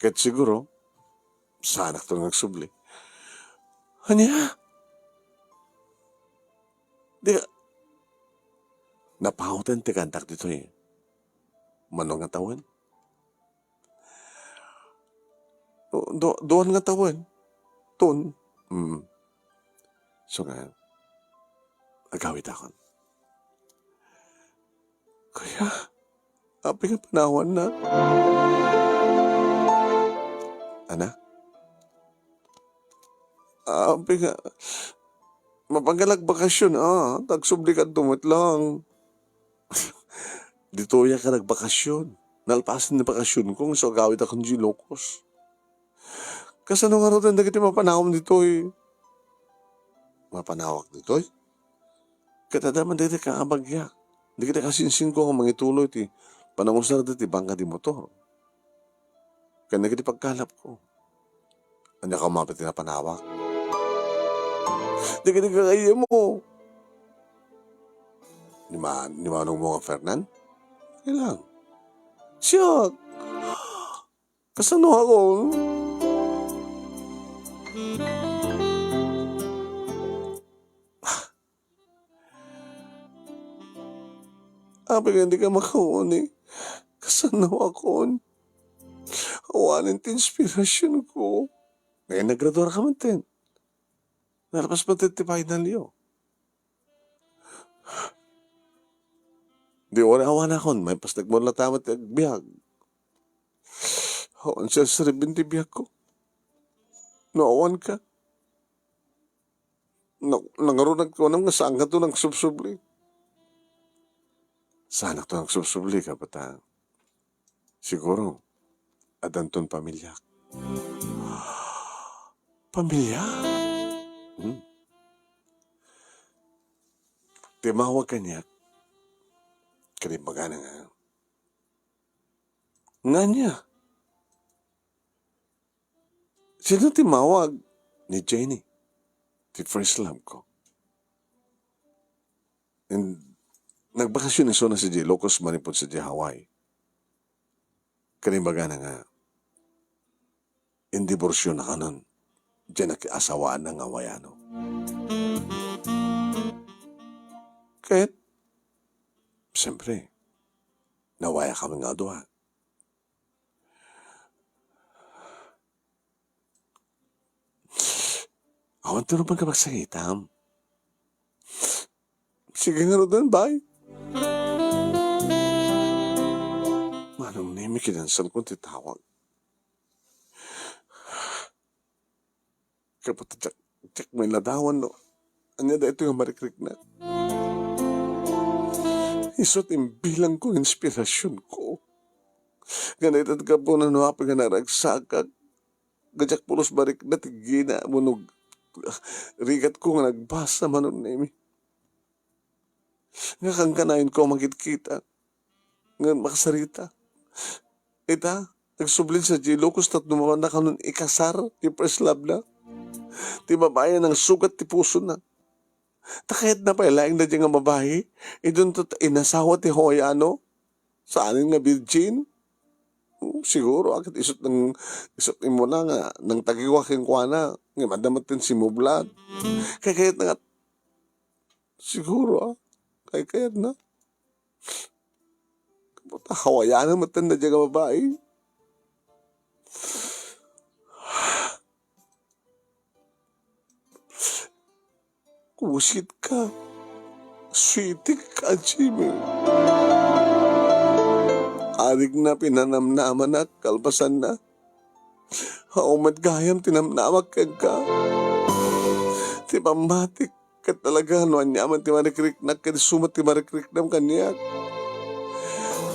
Ket siguro, saanakto nga agsubli. Ania? Di ka, napauten ti kaandak ditoy. Mano nga tawen? Du-, duan nga tawen. Ton. Mm. So nga, agawidakon. Kuya, apay nga panawannak? Ana? Apay nga, mapanka agbakasyon, a, ta agsubli kadto met lang. Ditoyak a nagbakasyon. Nalpasen ti bakasyonko, nga so agawidakon diay Ilocos. Kasano ngaruden dagiti mapanawam ditoy? Mapanawak ditoy? Ket adda man dagiti kaabagyak. Dagiti kasinsinko nga mangituloy ti panangusarda ti bangka ti motor. Ken dagiti pagkalapko. Ania ka umapit ti napanawak? Dagiti kakaiyamo. Ni ma-, ni manongmo nga Fernan? Ilang? Siak. Kasano ako? Apay nga dika makauni? Kasano akon? Awanen ti inspirasyonko. Ngayon, naggraduar ka man, ten. Nalpas man ti final yo. Di wari awan akon, maipas nagmula tamat ti agbiag. Awan siya saribin ti biagko. No awan ka. Na-, nangarunag ko nga saan ka to nagsubsubli. Saan ka to nagsubsubli, kapatang? Siguro, addanton pamiliak. Pamilia? Hmm. Timmawag kaniak. Kanimbagana nga. Ngania? Sino timmawag? Ni Jenny. Ti first love ko. And nagbakasyon isuna sadiay Ilocos manipud sadiay Hawaii. Kanimbagana nga, indiborsyona kanon diay nakiasawaanna nga Hawaiano. Ket, siyempre, nawaya kami nga dua. Awan ti rumbeng nga pagsangitam. Sige ngaruden, bay. Manong Nemy, kinansanko ti tawag. Kapatay, diak, diak mailadawan no ania daytoy nga marikrikna. Isu ti imbilangko nga inspirasyonko. Nga naitedka pay no apay nga naragsakak. Nga diak pulos marikna ti gina wenno rigatko nga nagbasa, Manong Nemy. Nga kankanayon ko a makitkitak ngem makasarita. Ita, agsublin sadiay Ilocos tapno mapanna kanon ikasar ti first love na. Ti babai a nangsugat ti pusona. Ta kayatna pay laeng daydiay nga babai, idinto ta inasawa ti Hawaiano, saanen nga virgin. Siguro, a, ket isut' nang, isut' immuna nga nangtagiwa kenkuana, ngem adda metten simmublat. Kaykayatna nga, siguro, a, kaykayatna. Kaputa, hawayanan metten daydiay a babai. Kusitka. Sweetik a Jimmy. Arigna pinanamnamanak kalpasanna. Haw met gayam ti namnamak kenka. Ti pammatik, ket talaga, no aniaman ti marikriknak, ket isu met ti marikriknam kaniak.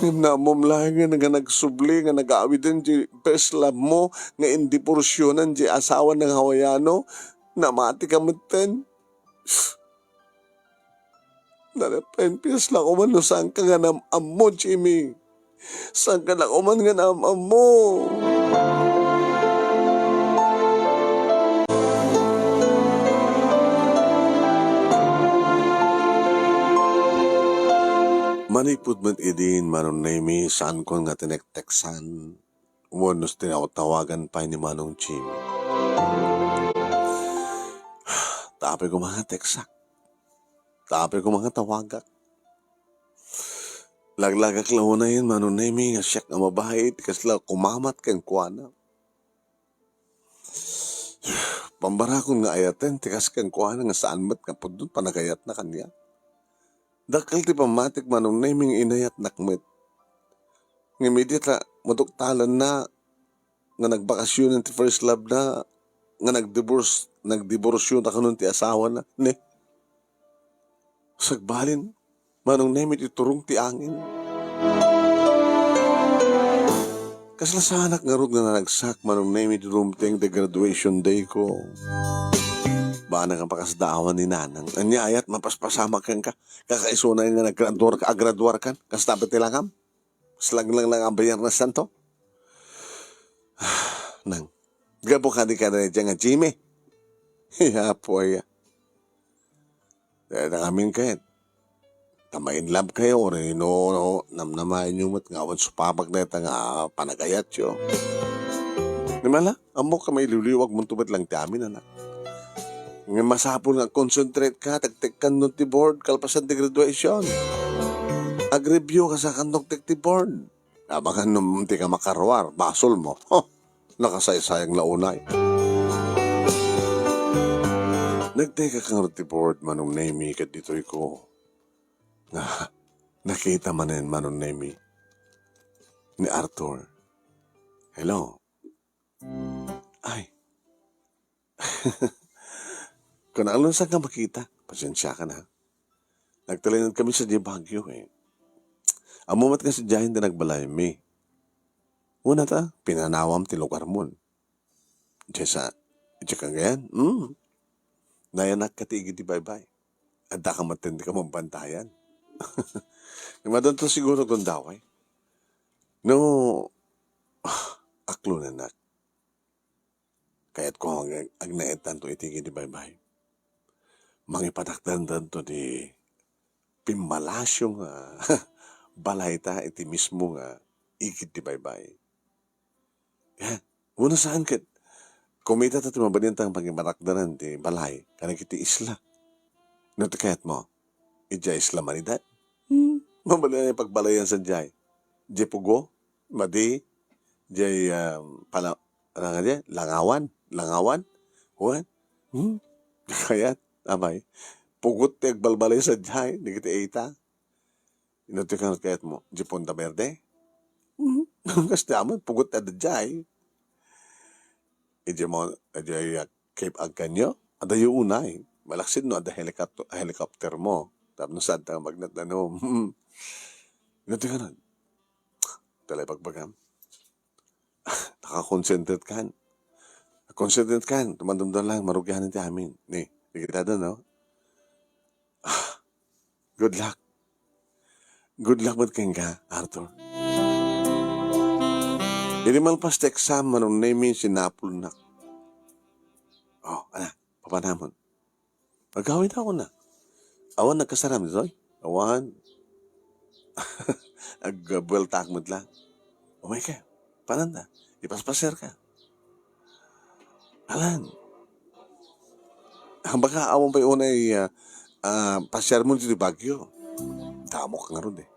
Ngem nammom laeng nga nagsubli nga nag-awiden ti first love mo nga indiporsionan ti asawan nga Hawaiano, namati ka metten. Nalapay, pinas la ko man no saan ka nga nam-ammo, Jimmy. Saan ka la ko man nga nam-ammo? Manipud met idin, Manong Nemy, saankon nga tinektexan wenno tinawtawagan pay ni Manong Jimmy. Tapay ko mga teksak. Tapay ko mga tawagak. Laglagak la unayen, Manong Nemy, nga siak nga babai, ti kasla kumamat kenkuana. Pambarakon nga ayaten ti kas kenkuana nga saan met nga pudno panagayatna kaniak. Dakkel ti pammatik, Manong Nemy, nga inayatnak met. Ngem idi ta maduktalanna nga nagbakasyonen ti first love na, nga nagdivorce, nagdiborsyo na kanon ti asawana, ne? Sagbalin, Manong Nemy, ti turong ti angin. Kasla saanak ngarud nga naragsak, Manong Nemy, ti dumteng ti graduation day ko. Bana nga pakasdaawan ni Nanang. Ania ayat mapaspasamak kenka? Kakaisuna nga naggraduar ka, agraduar kan? Kasta ti langam? Mas langlang lang ang Biyernes Santo. Nang, gapu kadi ka na dyan nga Jimmy. Apo aya. Dahil na kami ket. Ta ma-in love kayo, no, no, namnamaen nyo met nga awan supabag na ita nga panagayat yo. Di mala, ammo ka mailiwliwag mo tubad lang ti amin, anak. Nga masapul nga concentrate ka, tagtekkan no ti board, kalpasan ti graduation. Agreview ka sa kantok ti board. Abangan no ti ka makaruar, basol mo. Huh, nakasaysayang la unay. Nagteka kang ti board, Manong Nemy, ket ditoy ko. Nga, nakita manen, Manong Nemy, ni Arthur. Hello. Ay. Kunam no saan ka makita. Pasensya ka na. Nagtalinaed kami sa di Baguio, eh. Ammo met nga sadiay ti nagbalay mi. Una ta, pinanawam ti lugar mon. Diay sa, diay kagayan? Hmm. Nayanak ka ti igid ti baybay. Adda ka met ti kamambantayan. Madunto siguro gundaway. No, aklonanak. Kayatko nga ag-, agnaedtanto iti igid ti baybay. Mangipatakdandanto ti pimmalasio nga balayta iti mismo nga igid ti baybay. Ya, una saan ket, kumita ta ti mabalin ta nga pangimarakdanan ti balay kadagiti isla. No ti kayatmo, idiay Isla Manida. Hmm, mabalin a pagbalayan sadiay. Diay Pugo, madi, diay, um, pala-, ano nga diay? Langawan? Langawan? Wen? Hmm? Kayat, amay. Pugot ti agbalbalay sadiay, dagiti ita. Ino ti kayatmo? Diay Ponda Verde? Hmm? Kasta man, pugot ti adda diay. Idiay mo, idiay, ah, Cape Agcaño? Adayo unay. Malaksid no adda helicopter, helicopter mo. Tapno saan ta magnat ano? Ino ti kanan? Talay pagbagam. Naka-concentrate kan. Concentrate kan. Tumandamdam lang, marugihan ti amin. Ni, ikita da, no? Ah, good luck. Good luck met kenka, Arthur. Idi malpas ti exam, Manong Nemy, sinapulnak. Oh, ana, papanamon. Agawid ako na. Awan nagkasaram ditoy? Awan. Agbueltaak met lang. Umay ka. Panan da? Ipaspasiarka. Alan. Baka awan pay unay, ah, ah, pasiarmo ditoy Baguio. Damok ngarud eh.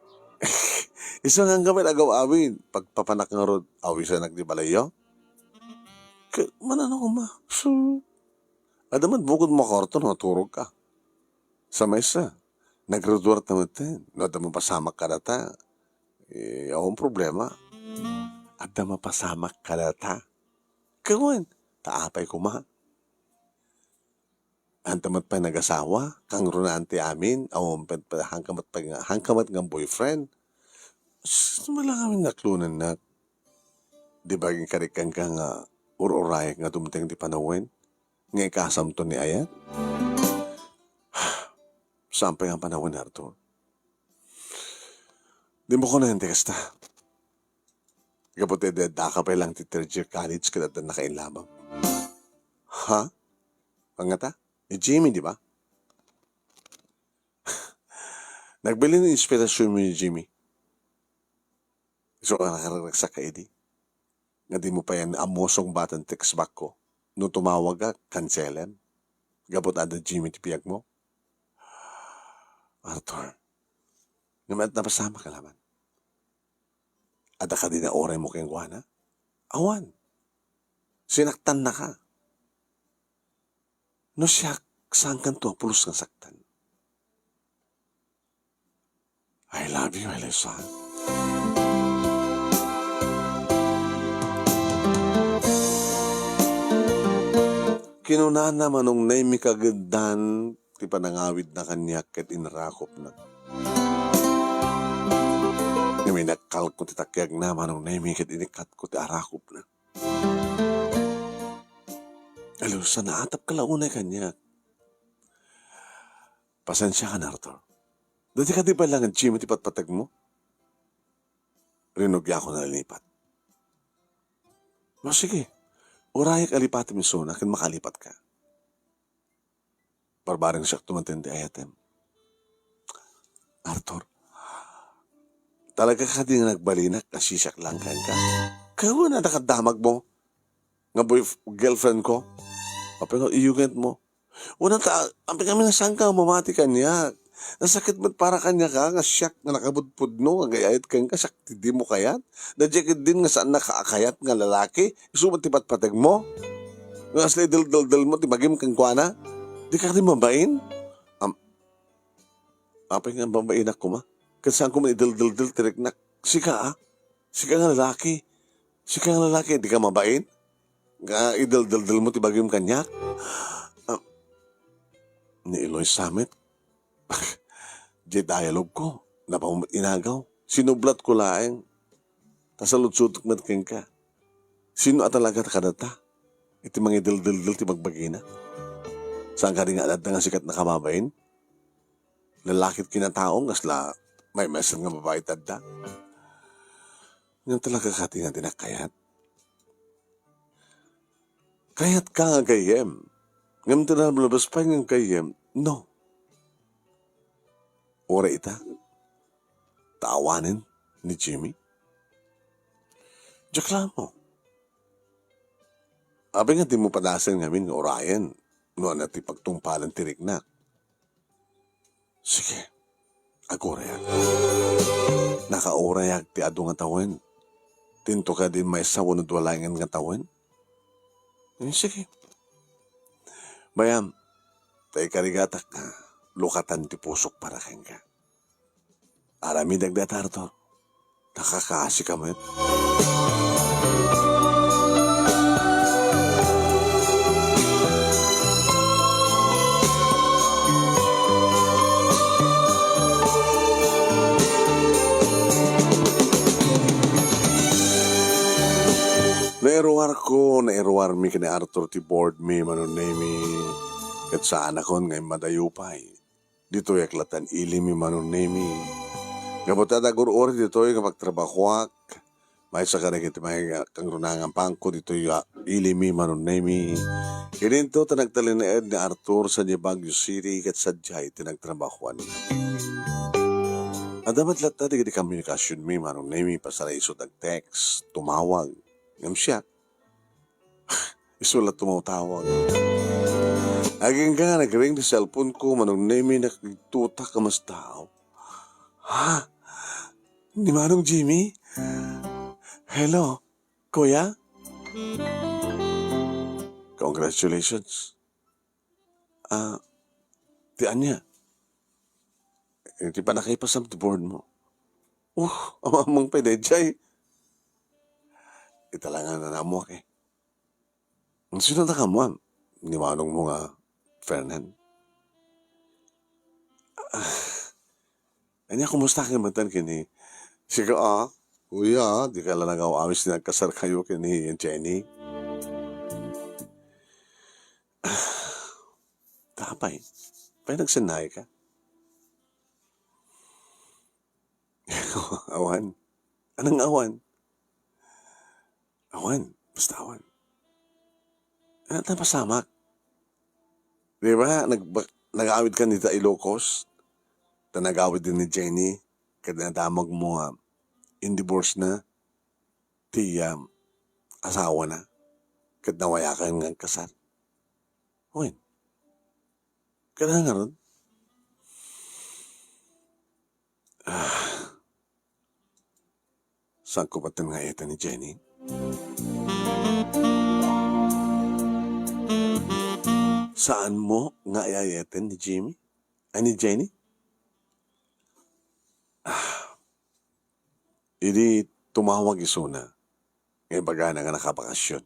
Isu nga anggamin agaw-awid, pagpapanak ngarud, awisanak di balayyo. Ka-, manano koma? So, adda met bukod mo kwarto no naturog ka. Sa maysa, nagruduar ta met ten. No adda mapasamak kadata, eh, awan problema. Adda mapasamak kadata. Kawan, ta apay koma. Anta met pay nagasawa, kangrunaan ti amin, awan pay, pay, hangka met pay nga, hangka met nga boyfriend. Sus, mala ngamin naklonennak. Di ba agingkarik kenka nga ur-urayak nga dumteng ti panawen? Nga ikasamto ni ayat? Saan pay nga panawen, Arthur? Di mo kunen ti kasta. Gapu ti adda ka pay lang ti third year college ket adda nakainlabam. Ha? Angata? Ni Jimmy, di ba? Nagbalin ni inspirasyon mo ni Jimmy. Isu nga nakaragsak ka idi. Nga di mo pay ammo sungbaten text back ko. No tumawag ka, cancelen. Gapu ta adda Jimmy ti biag mo. Arthur, nga met napasamak ka laman. Adda kadi nga uray mo kenkuana? Awan. Sinaktan na ka. No siak, saan kanto a pulos nga saktan? I love you, Eloisa. Kinunana Manong Nemy kageddan ti panangawidna kaniak ket inarakupna. Ngem inakkalko ti takiagna Manong Nemy ket inikkatko ti arakupna. Eloisa, naatapka la unay kaniak. Pasensiakan, Arthur. Dati kadi pay lang Jimmy ti patpategmo? Rinugiakon a lipat. O sige, urayak a lipatem isuna ken makalipatka. Barbareng siak tumanten ti ayatem. Arthur, talaga kadi nga nagbalinak a sisiak lang kenka? Kawan, adda kadamag mo nga boyf-, girlfriend ko? Apay nga iyuget mo? Wala ta, apay kami nasangka mamati kaniak. Nasakit met para kaniak, ha, nga siak nga nakabudpudno, nga agayayat kenka, siak ti di mo kayat. Daydiay ketdin nga saan nakaakayat nga lalaki, isu met ti patpateg mo. Nga asla ideldeldel mo ti bagim kenkuana. Di ka di mabain? Am-, apay nga mabainak koma? Ket saan ko man ideldeldel ti riknak? Sika, a? Sika nga lalaki? Sika nga lalaki, di ka mabain? Nga ideldeldel mo ti bagim kaniak? A, ni Eloisa met. Diay dialogko, napaw met inagaw. Sinublatko laeng. Ta saludsotek met kenka. Sino a talaga ta kadata? Iti mangideldeldel ti bagbagina. Saan kadi nga adda nga sika ti nakababain? Lalaki ti kinataong, kasla maymaysa nga babai ti adda. Ngem talaga kadi nga di nak kayat? Kayatka nga gayyem. Ngem ti nalabes pay nga gayyem, no. Uray ita, ta awanen ni Jimmy? Diak la ammo. Apay nga di mo padasen ngamin nga urayen no ania ti pagtungpalen ti riknak? Sige, agurayak. Nakaurayak ti adu nga tawen. Tinto kadi maysa wenno dua laengen nga tawen? Eh, sige. Bayam, ta ikarigatak nga lukatan ti pusok para kenka. Aramidek dayta, Arthur. Nakakaasi ka met. Nairuarko, nairuarmi ken ni Arthur ti board mi, Manong Nemy. Ket saanakon nga immadayo pay. Ditoyak latta ilimi, Manong Nemy. Gapu ta agur-uri ditoy nga pagtrabahoak, maysa kadagiti may kangrunaan nga pangko ditoy a ilimi, Manong Nemy. Ket inton ta nagtalinaed ni Arthur sadiay Baguio City ket sadiay ti nagtrabahoan. Adda met latta dagiti komunikasionmi, Manong Nemy, pasar isu ti nag-text, tumawag. Ngem siak, isu la tumawtawag. Agingga, nagring ti cellphone ko, Manong Nemy, nakigtotak a mas tao. Ha? Ni Manong Jimmy? Hello, Kuya? Congratulations. Ah, ti ania? Eh, ti pannakaipasam ti board mo. Uh, amamang pay daydiay. Ita la nga nanaammoak eh. Sino ta kammuam? Ni manong mo nga Fernan. Ah, ania, kumusta ka man kini? Sige, ah, kuya, di ka la nagaw-awis ti nagkasar kayo kini Jenny? Tapay, pay nagsennay ka? Awan. Anong awan? Awan. Basta awan. Ano ta pasamak? Di ba? Nag-, nag-awid ka ni ta Ilocos? Ta nag-awid din ni Jenny. Kada nadamag mo, ah, in-divorce na ti, um, asawa na. Ket nawayakan nga agkasar. Wen. Kada ngarud? Ah. Saan ko batten nga eten ni Jenny? Saan mo nga eten ni Jimmy? Ay, ni Jenny? Ah. Idi tumawag isuna, nga ibagana nga nakabakasyon,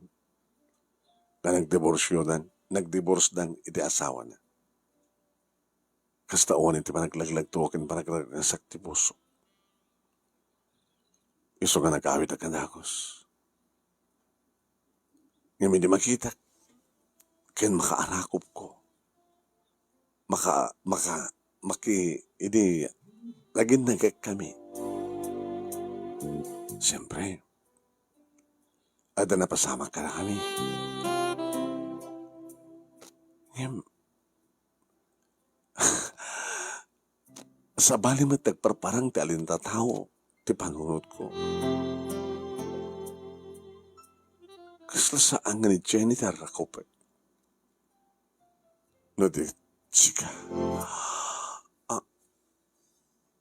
nga nagdiborsyodan, nagdiborsdan iti asawana. Kasta unay ti panaglaglag to ken panagragsak ti puso. Isu nga nag-awid a kadakos. Ngem idi makitak ken makaarakopko, maka-, maka-, maki-, idi naginnagek kami. Siyempre, adda napasamak kadakami. Ngem, sabali met ti agparparang ti alintataw ti panunotko. Kasla saan nga ni Jenny ti arrakupek. No di, sika. A-,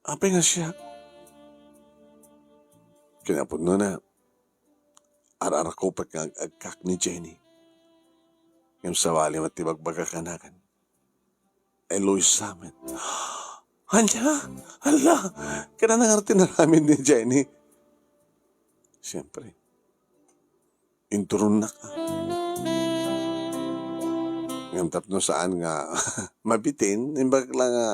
apay nga siak? Kinapudnona, ar-arrakupek nga ag-agkak ni Jenny. Ngem sabali met ti bagbaga kanagan. Eloisa met. Ania? Hala! Kailangan nga ti inaramid ni Jenny. Siyempre, inturonnak. Ngem tapno saan nga mabitin, imbag la nga,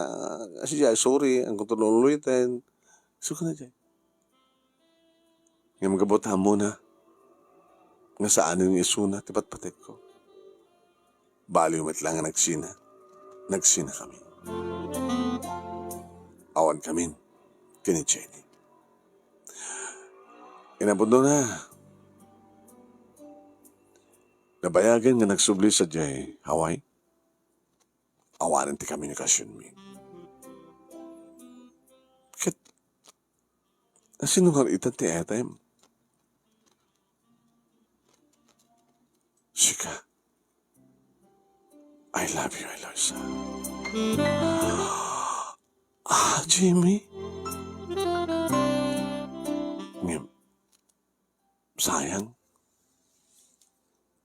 "Siya, sorry, ang kutululuiten." Isu kaniay. Ngem gapu ta ammona nga saanen nga isuna ti patpatekko. Baliw met la nga nagsina. Nagsinakami. Awan kamin ken ni Jenny. Kinapudnona, nabayagen nga nagsubli sadiay Hawaii. Awanen ti komunikasionmi. Ket, asino nga itan ti etem? Sika. I love you, Eloisa. Ah, Jimmy? Ngem, sayang.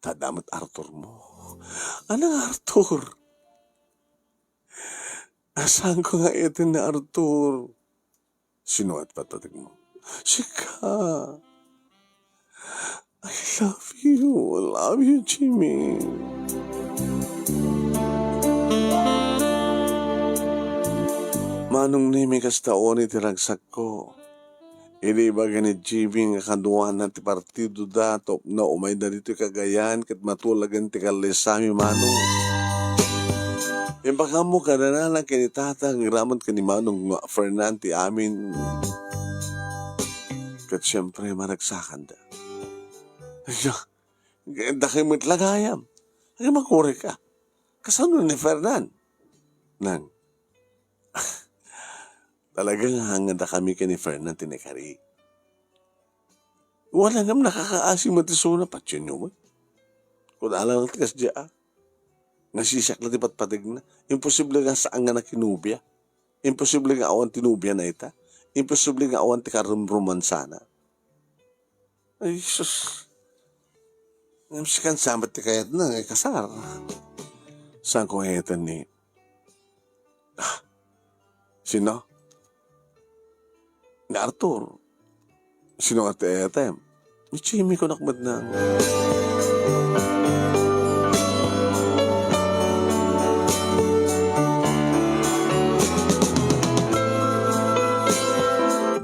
Ta adda met Arthur mo. Anong Arthur? Saan ko nga eten ni Arthur? Sino at patpatek mo? Sika. I love you. I love you, Jimmy. Manong Nemy, kasta unay ti ragsakko. Idi ibaga ni Jimmy nga kaduana ti partidoda, tapno umayda ditoy Cagayan ket matulagen ti kalesami, Manong. Imbag ammo kadana ken ni Tata nga aramid ken ni Manong Fernan ti amin. Ket siempre, maragsakanda. Aya, dakay met la gayam. Ay, makurek a. Kasano ni Fernan? Nang, talaga nga hanganda kami ken ni Fernan ti naikari. Wala ngem nakakaasi met isuna, patienyo met. Kunana lang ti kasdiay, a. Nasisiak la ti patpategna. Imposible nga saan nga nakinobia. Imposible nga awan ti nobiana ita. Imposible nga awan ti karumrumansana. Ay, sus. Ngem sika, saan met ti kayatna nga ikasar? Saanko nga ayaten ni, ah, sino? Ni Arthur. Sino nga ti ayatem? Ni Jimmy, kunak met nang.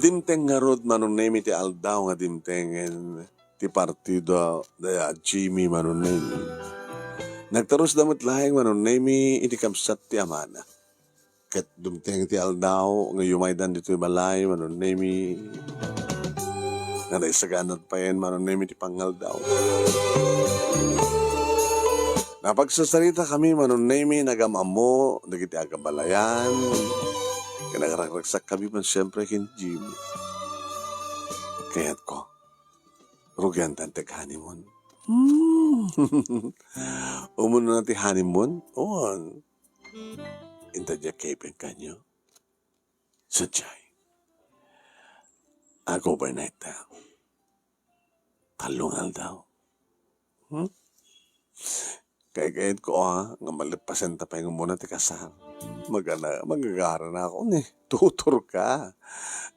Dimteng ngarud, Manong Nemy, ti aldaw nga dimtengen ti partido da Jimmy, Manong Nemy. Nagtarusda met laeng, Manong Nemy, idi kabsat ti amana. Ket dumteng ti aldaw nga yumaydan ditoy balay, Manong Nemy, nga naisagana payen, Manong Nemy, ti pangaldaw. Napagsasaritakami, Manong Nemy, nagam-ammo dagiti agabalayan, ket nagragragsakami met siempre ken Jimmy. Kayatko, rugiantan ti ag-honeymoon. Hmm. Umuna ti honeymoon? Wen. Inta diak kaipen kaniak. Sadiay. Ag-overnight ta. Tallo nga aldaw. Hmm? Kaykayatko, a, nga maleppasenta pay nga umuna ti kasar. Magana-, magagaranakon, eh. Tutorka.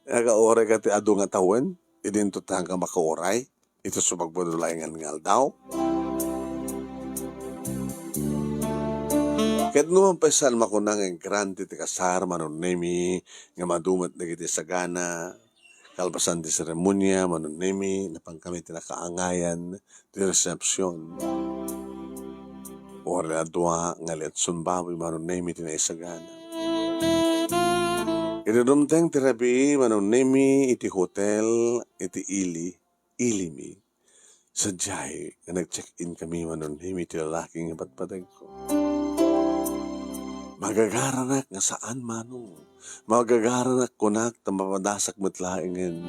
Nagauray ka ti adu nga tawen, idinto ta nga makauray iti sumagmamano laengen nga aldaw. Ket numan pay saan makuna nga grande ti kasar, Manong Nemy, nga adu met dagiti sagana, kalpasan ti seremonia, Manong Nemy, napankami ti nakaangayan ti resepsion. Uray a dua nga lietson baboy, Manong Nemy, ti naisagana. Idi dumteng ti rabii, Manong Nemy, iti hotel, iti ili, ilimi. Sadiay nga nag-check-in kami, Manong Nemy, ti lalaki nga patpategko. Magagaranak nga saan, Manong. Magagaranak, kunak, ta mapadasak met laengen.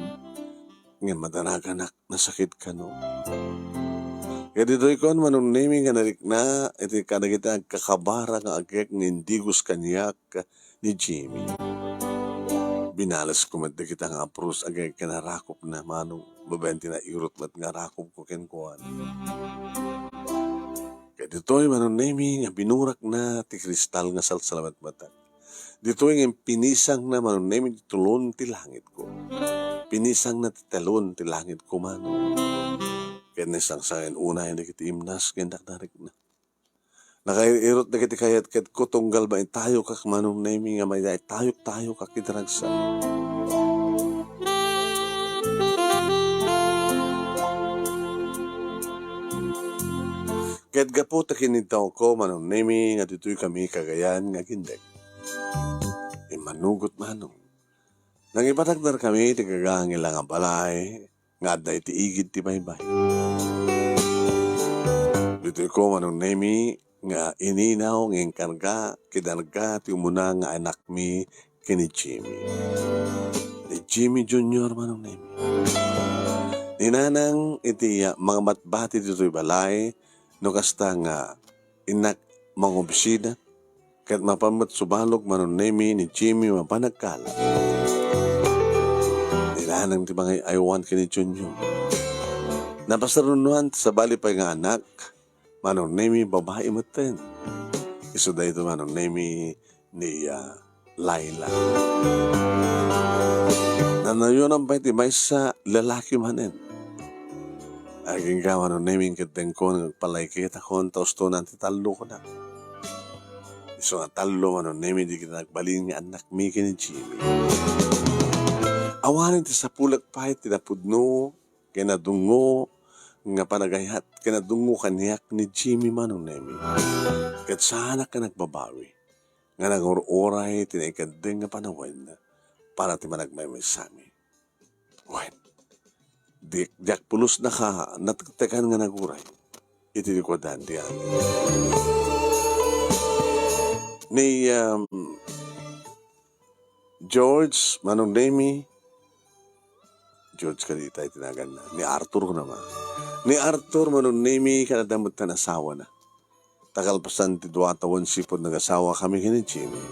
Ngem madanaganak, nasakit kano. Ket ditoy kuan, Manong Nemy, nga narikna iti kadagiti agkakabara nga agek nga indigos kaniak ni Jimmy. Binalesko met dagita nga apros agek ken arakopna, Manong, babaen ti nairut met nga arakopko kenkuana. Ket ditoy, Manong Nemy, nga binurakna ti kristal nga salsalametmetak. Ditoy nga pinisangna, Manong Nemy, ti tulon ti langitko. Pinisangna ti tulon ti langitko, Manong. Ket naisangsangen unay dagiti imnas nga innak narikna. Nakair-irot dagiti kayatko tunggal maitayokak, Manong Nemy, nga maitayok-tayokak iti ragsak. Ket gapu ta kinidawko, Manong Nemy, nga ditoy kami kagayan nga agindeg. Immanugot, Manong. Nangipatakder kami ti gagangila nga balay nga adda iti igid ti baybay. Ditoy ko, Manong Nemy, nga ininaw nga inkarga, kinarga ti umuna nga anakmi ken ni Jimmy. Ni Jimmy Junior, Manong Nemy. Ni Nanang iti, ah, mangabatbati ditoy balay, no kasta nga innak mangobisina, ket mapan met subalog, Manong Nemy, ni Jimmy mapan nagkala. Ni Nanang ti mangay-aywan ken ni Junior. Napasarunnoan ti sabali pay nga anak, Manong Nemy, babai metten. Isu daytoy, Manong Nemy, ni, ah, Laila. Nanayonan pay ti maysa, lalaki manen. Agingga, Manong Nemy, ket dengko nga agpalay ket akon, ta ustonan ti tallo, kunak. Isu nga tallo, Manong Nemy, dagiti nagbalin nga annakmi ken ni Jimmy. Awanen ti sapulek pay ti napudno ken nadungngo nga panagayat ken nadungngo kaniak ni Jimmy, Manong Nemy. Ket saanak nga nagbabawi nga nangur-uray ti naikadeng nga panawen para ti managmaymaysami. Wen, di, diak pulos naka-, natektekan nga naguray iti likuadan ti amin. Ni, um, George, Manong Nemy, George kadi itay ti naganna. Ni Arthur ko naman. Ni Arthur, Manong Nemi, ken adda met ti asawana. Ta kalpasan ti dua tawen sipud nagasawa kami ken ni Jimmy,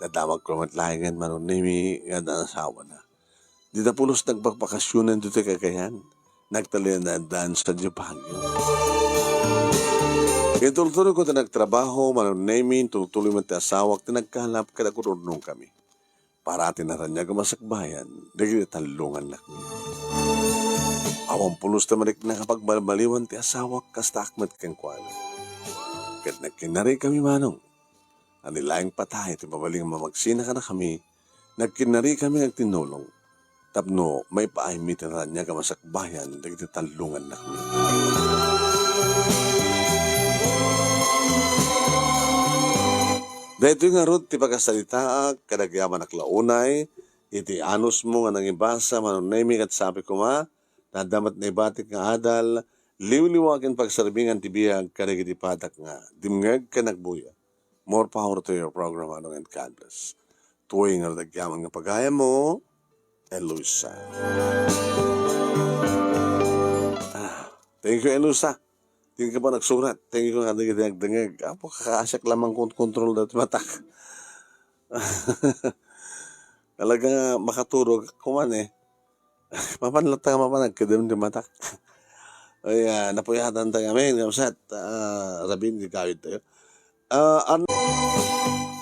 nadamagko met laengen, Manong Nemi, nga adda asawana. Dita pulos nagbakbakasionen ditoy Cagayan. Nagtalinaedan sadiay Baguio. Intultuloyko ti nagtrabaho, Manong Nemi, intultuloy met ti asawak ti nagkalap, ket agurnurno kami. Para ti naraniag a masakbayan dagiti tallungannakmi. Awan pulos ti marikna a pagbalbaliwan ti asawak, kastaak met kenkuana. Ket nagkinnari kami, Manong. Ani laeng patay ti mabalin a mamagsina kadakami, nagkinnari kami nga agtinnulong tapno maipaaymi ti naraniag a masakbayan dagiti tallungannakmi. Daytoy ngarud ti pakasaritaak kadagiti amanak la unay iti anusmo nga nangibasa, Manong Nemi, ket sabi koma, ta adda met naibatik nga adal, liwliwa ken pagserbingan ti biag kadagiti padak nga dimngeg ken agbuya. More power to your program, Manong, and God bless. Tuwing nga nagyaman nga pagayam mo, Elusa. Ah, thank you, Elusa. Thank you pa nagsurat. Thank you nga dagiti nagdengeg. Apo, kakaasiak lamang kon kontrol dati matak. Talaga nga makaturog kuman eh. Mapan latta nga mapan nagkedem ti matak. Ay, ah, napuyatan tayo. Amen. Kapsat, ah, Rabin, gagawid tayo. Ah, an-,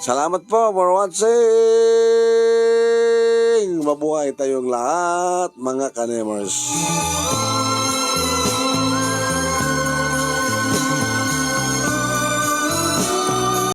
salamat po for watching. Mabuhay tayong lahat, mga kanemers.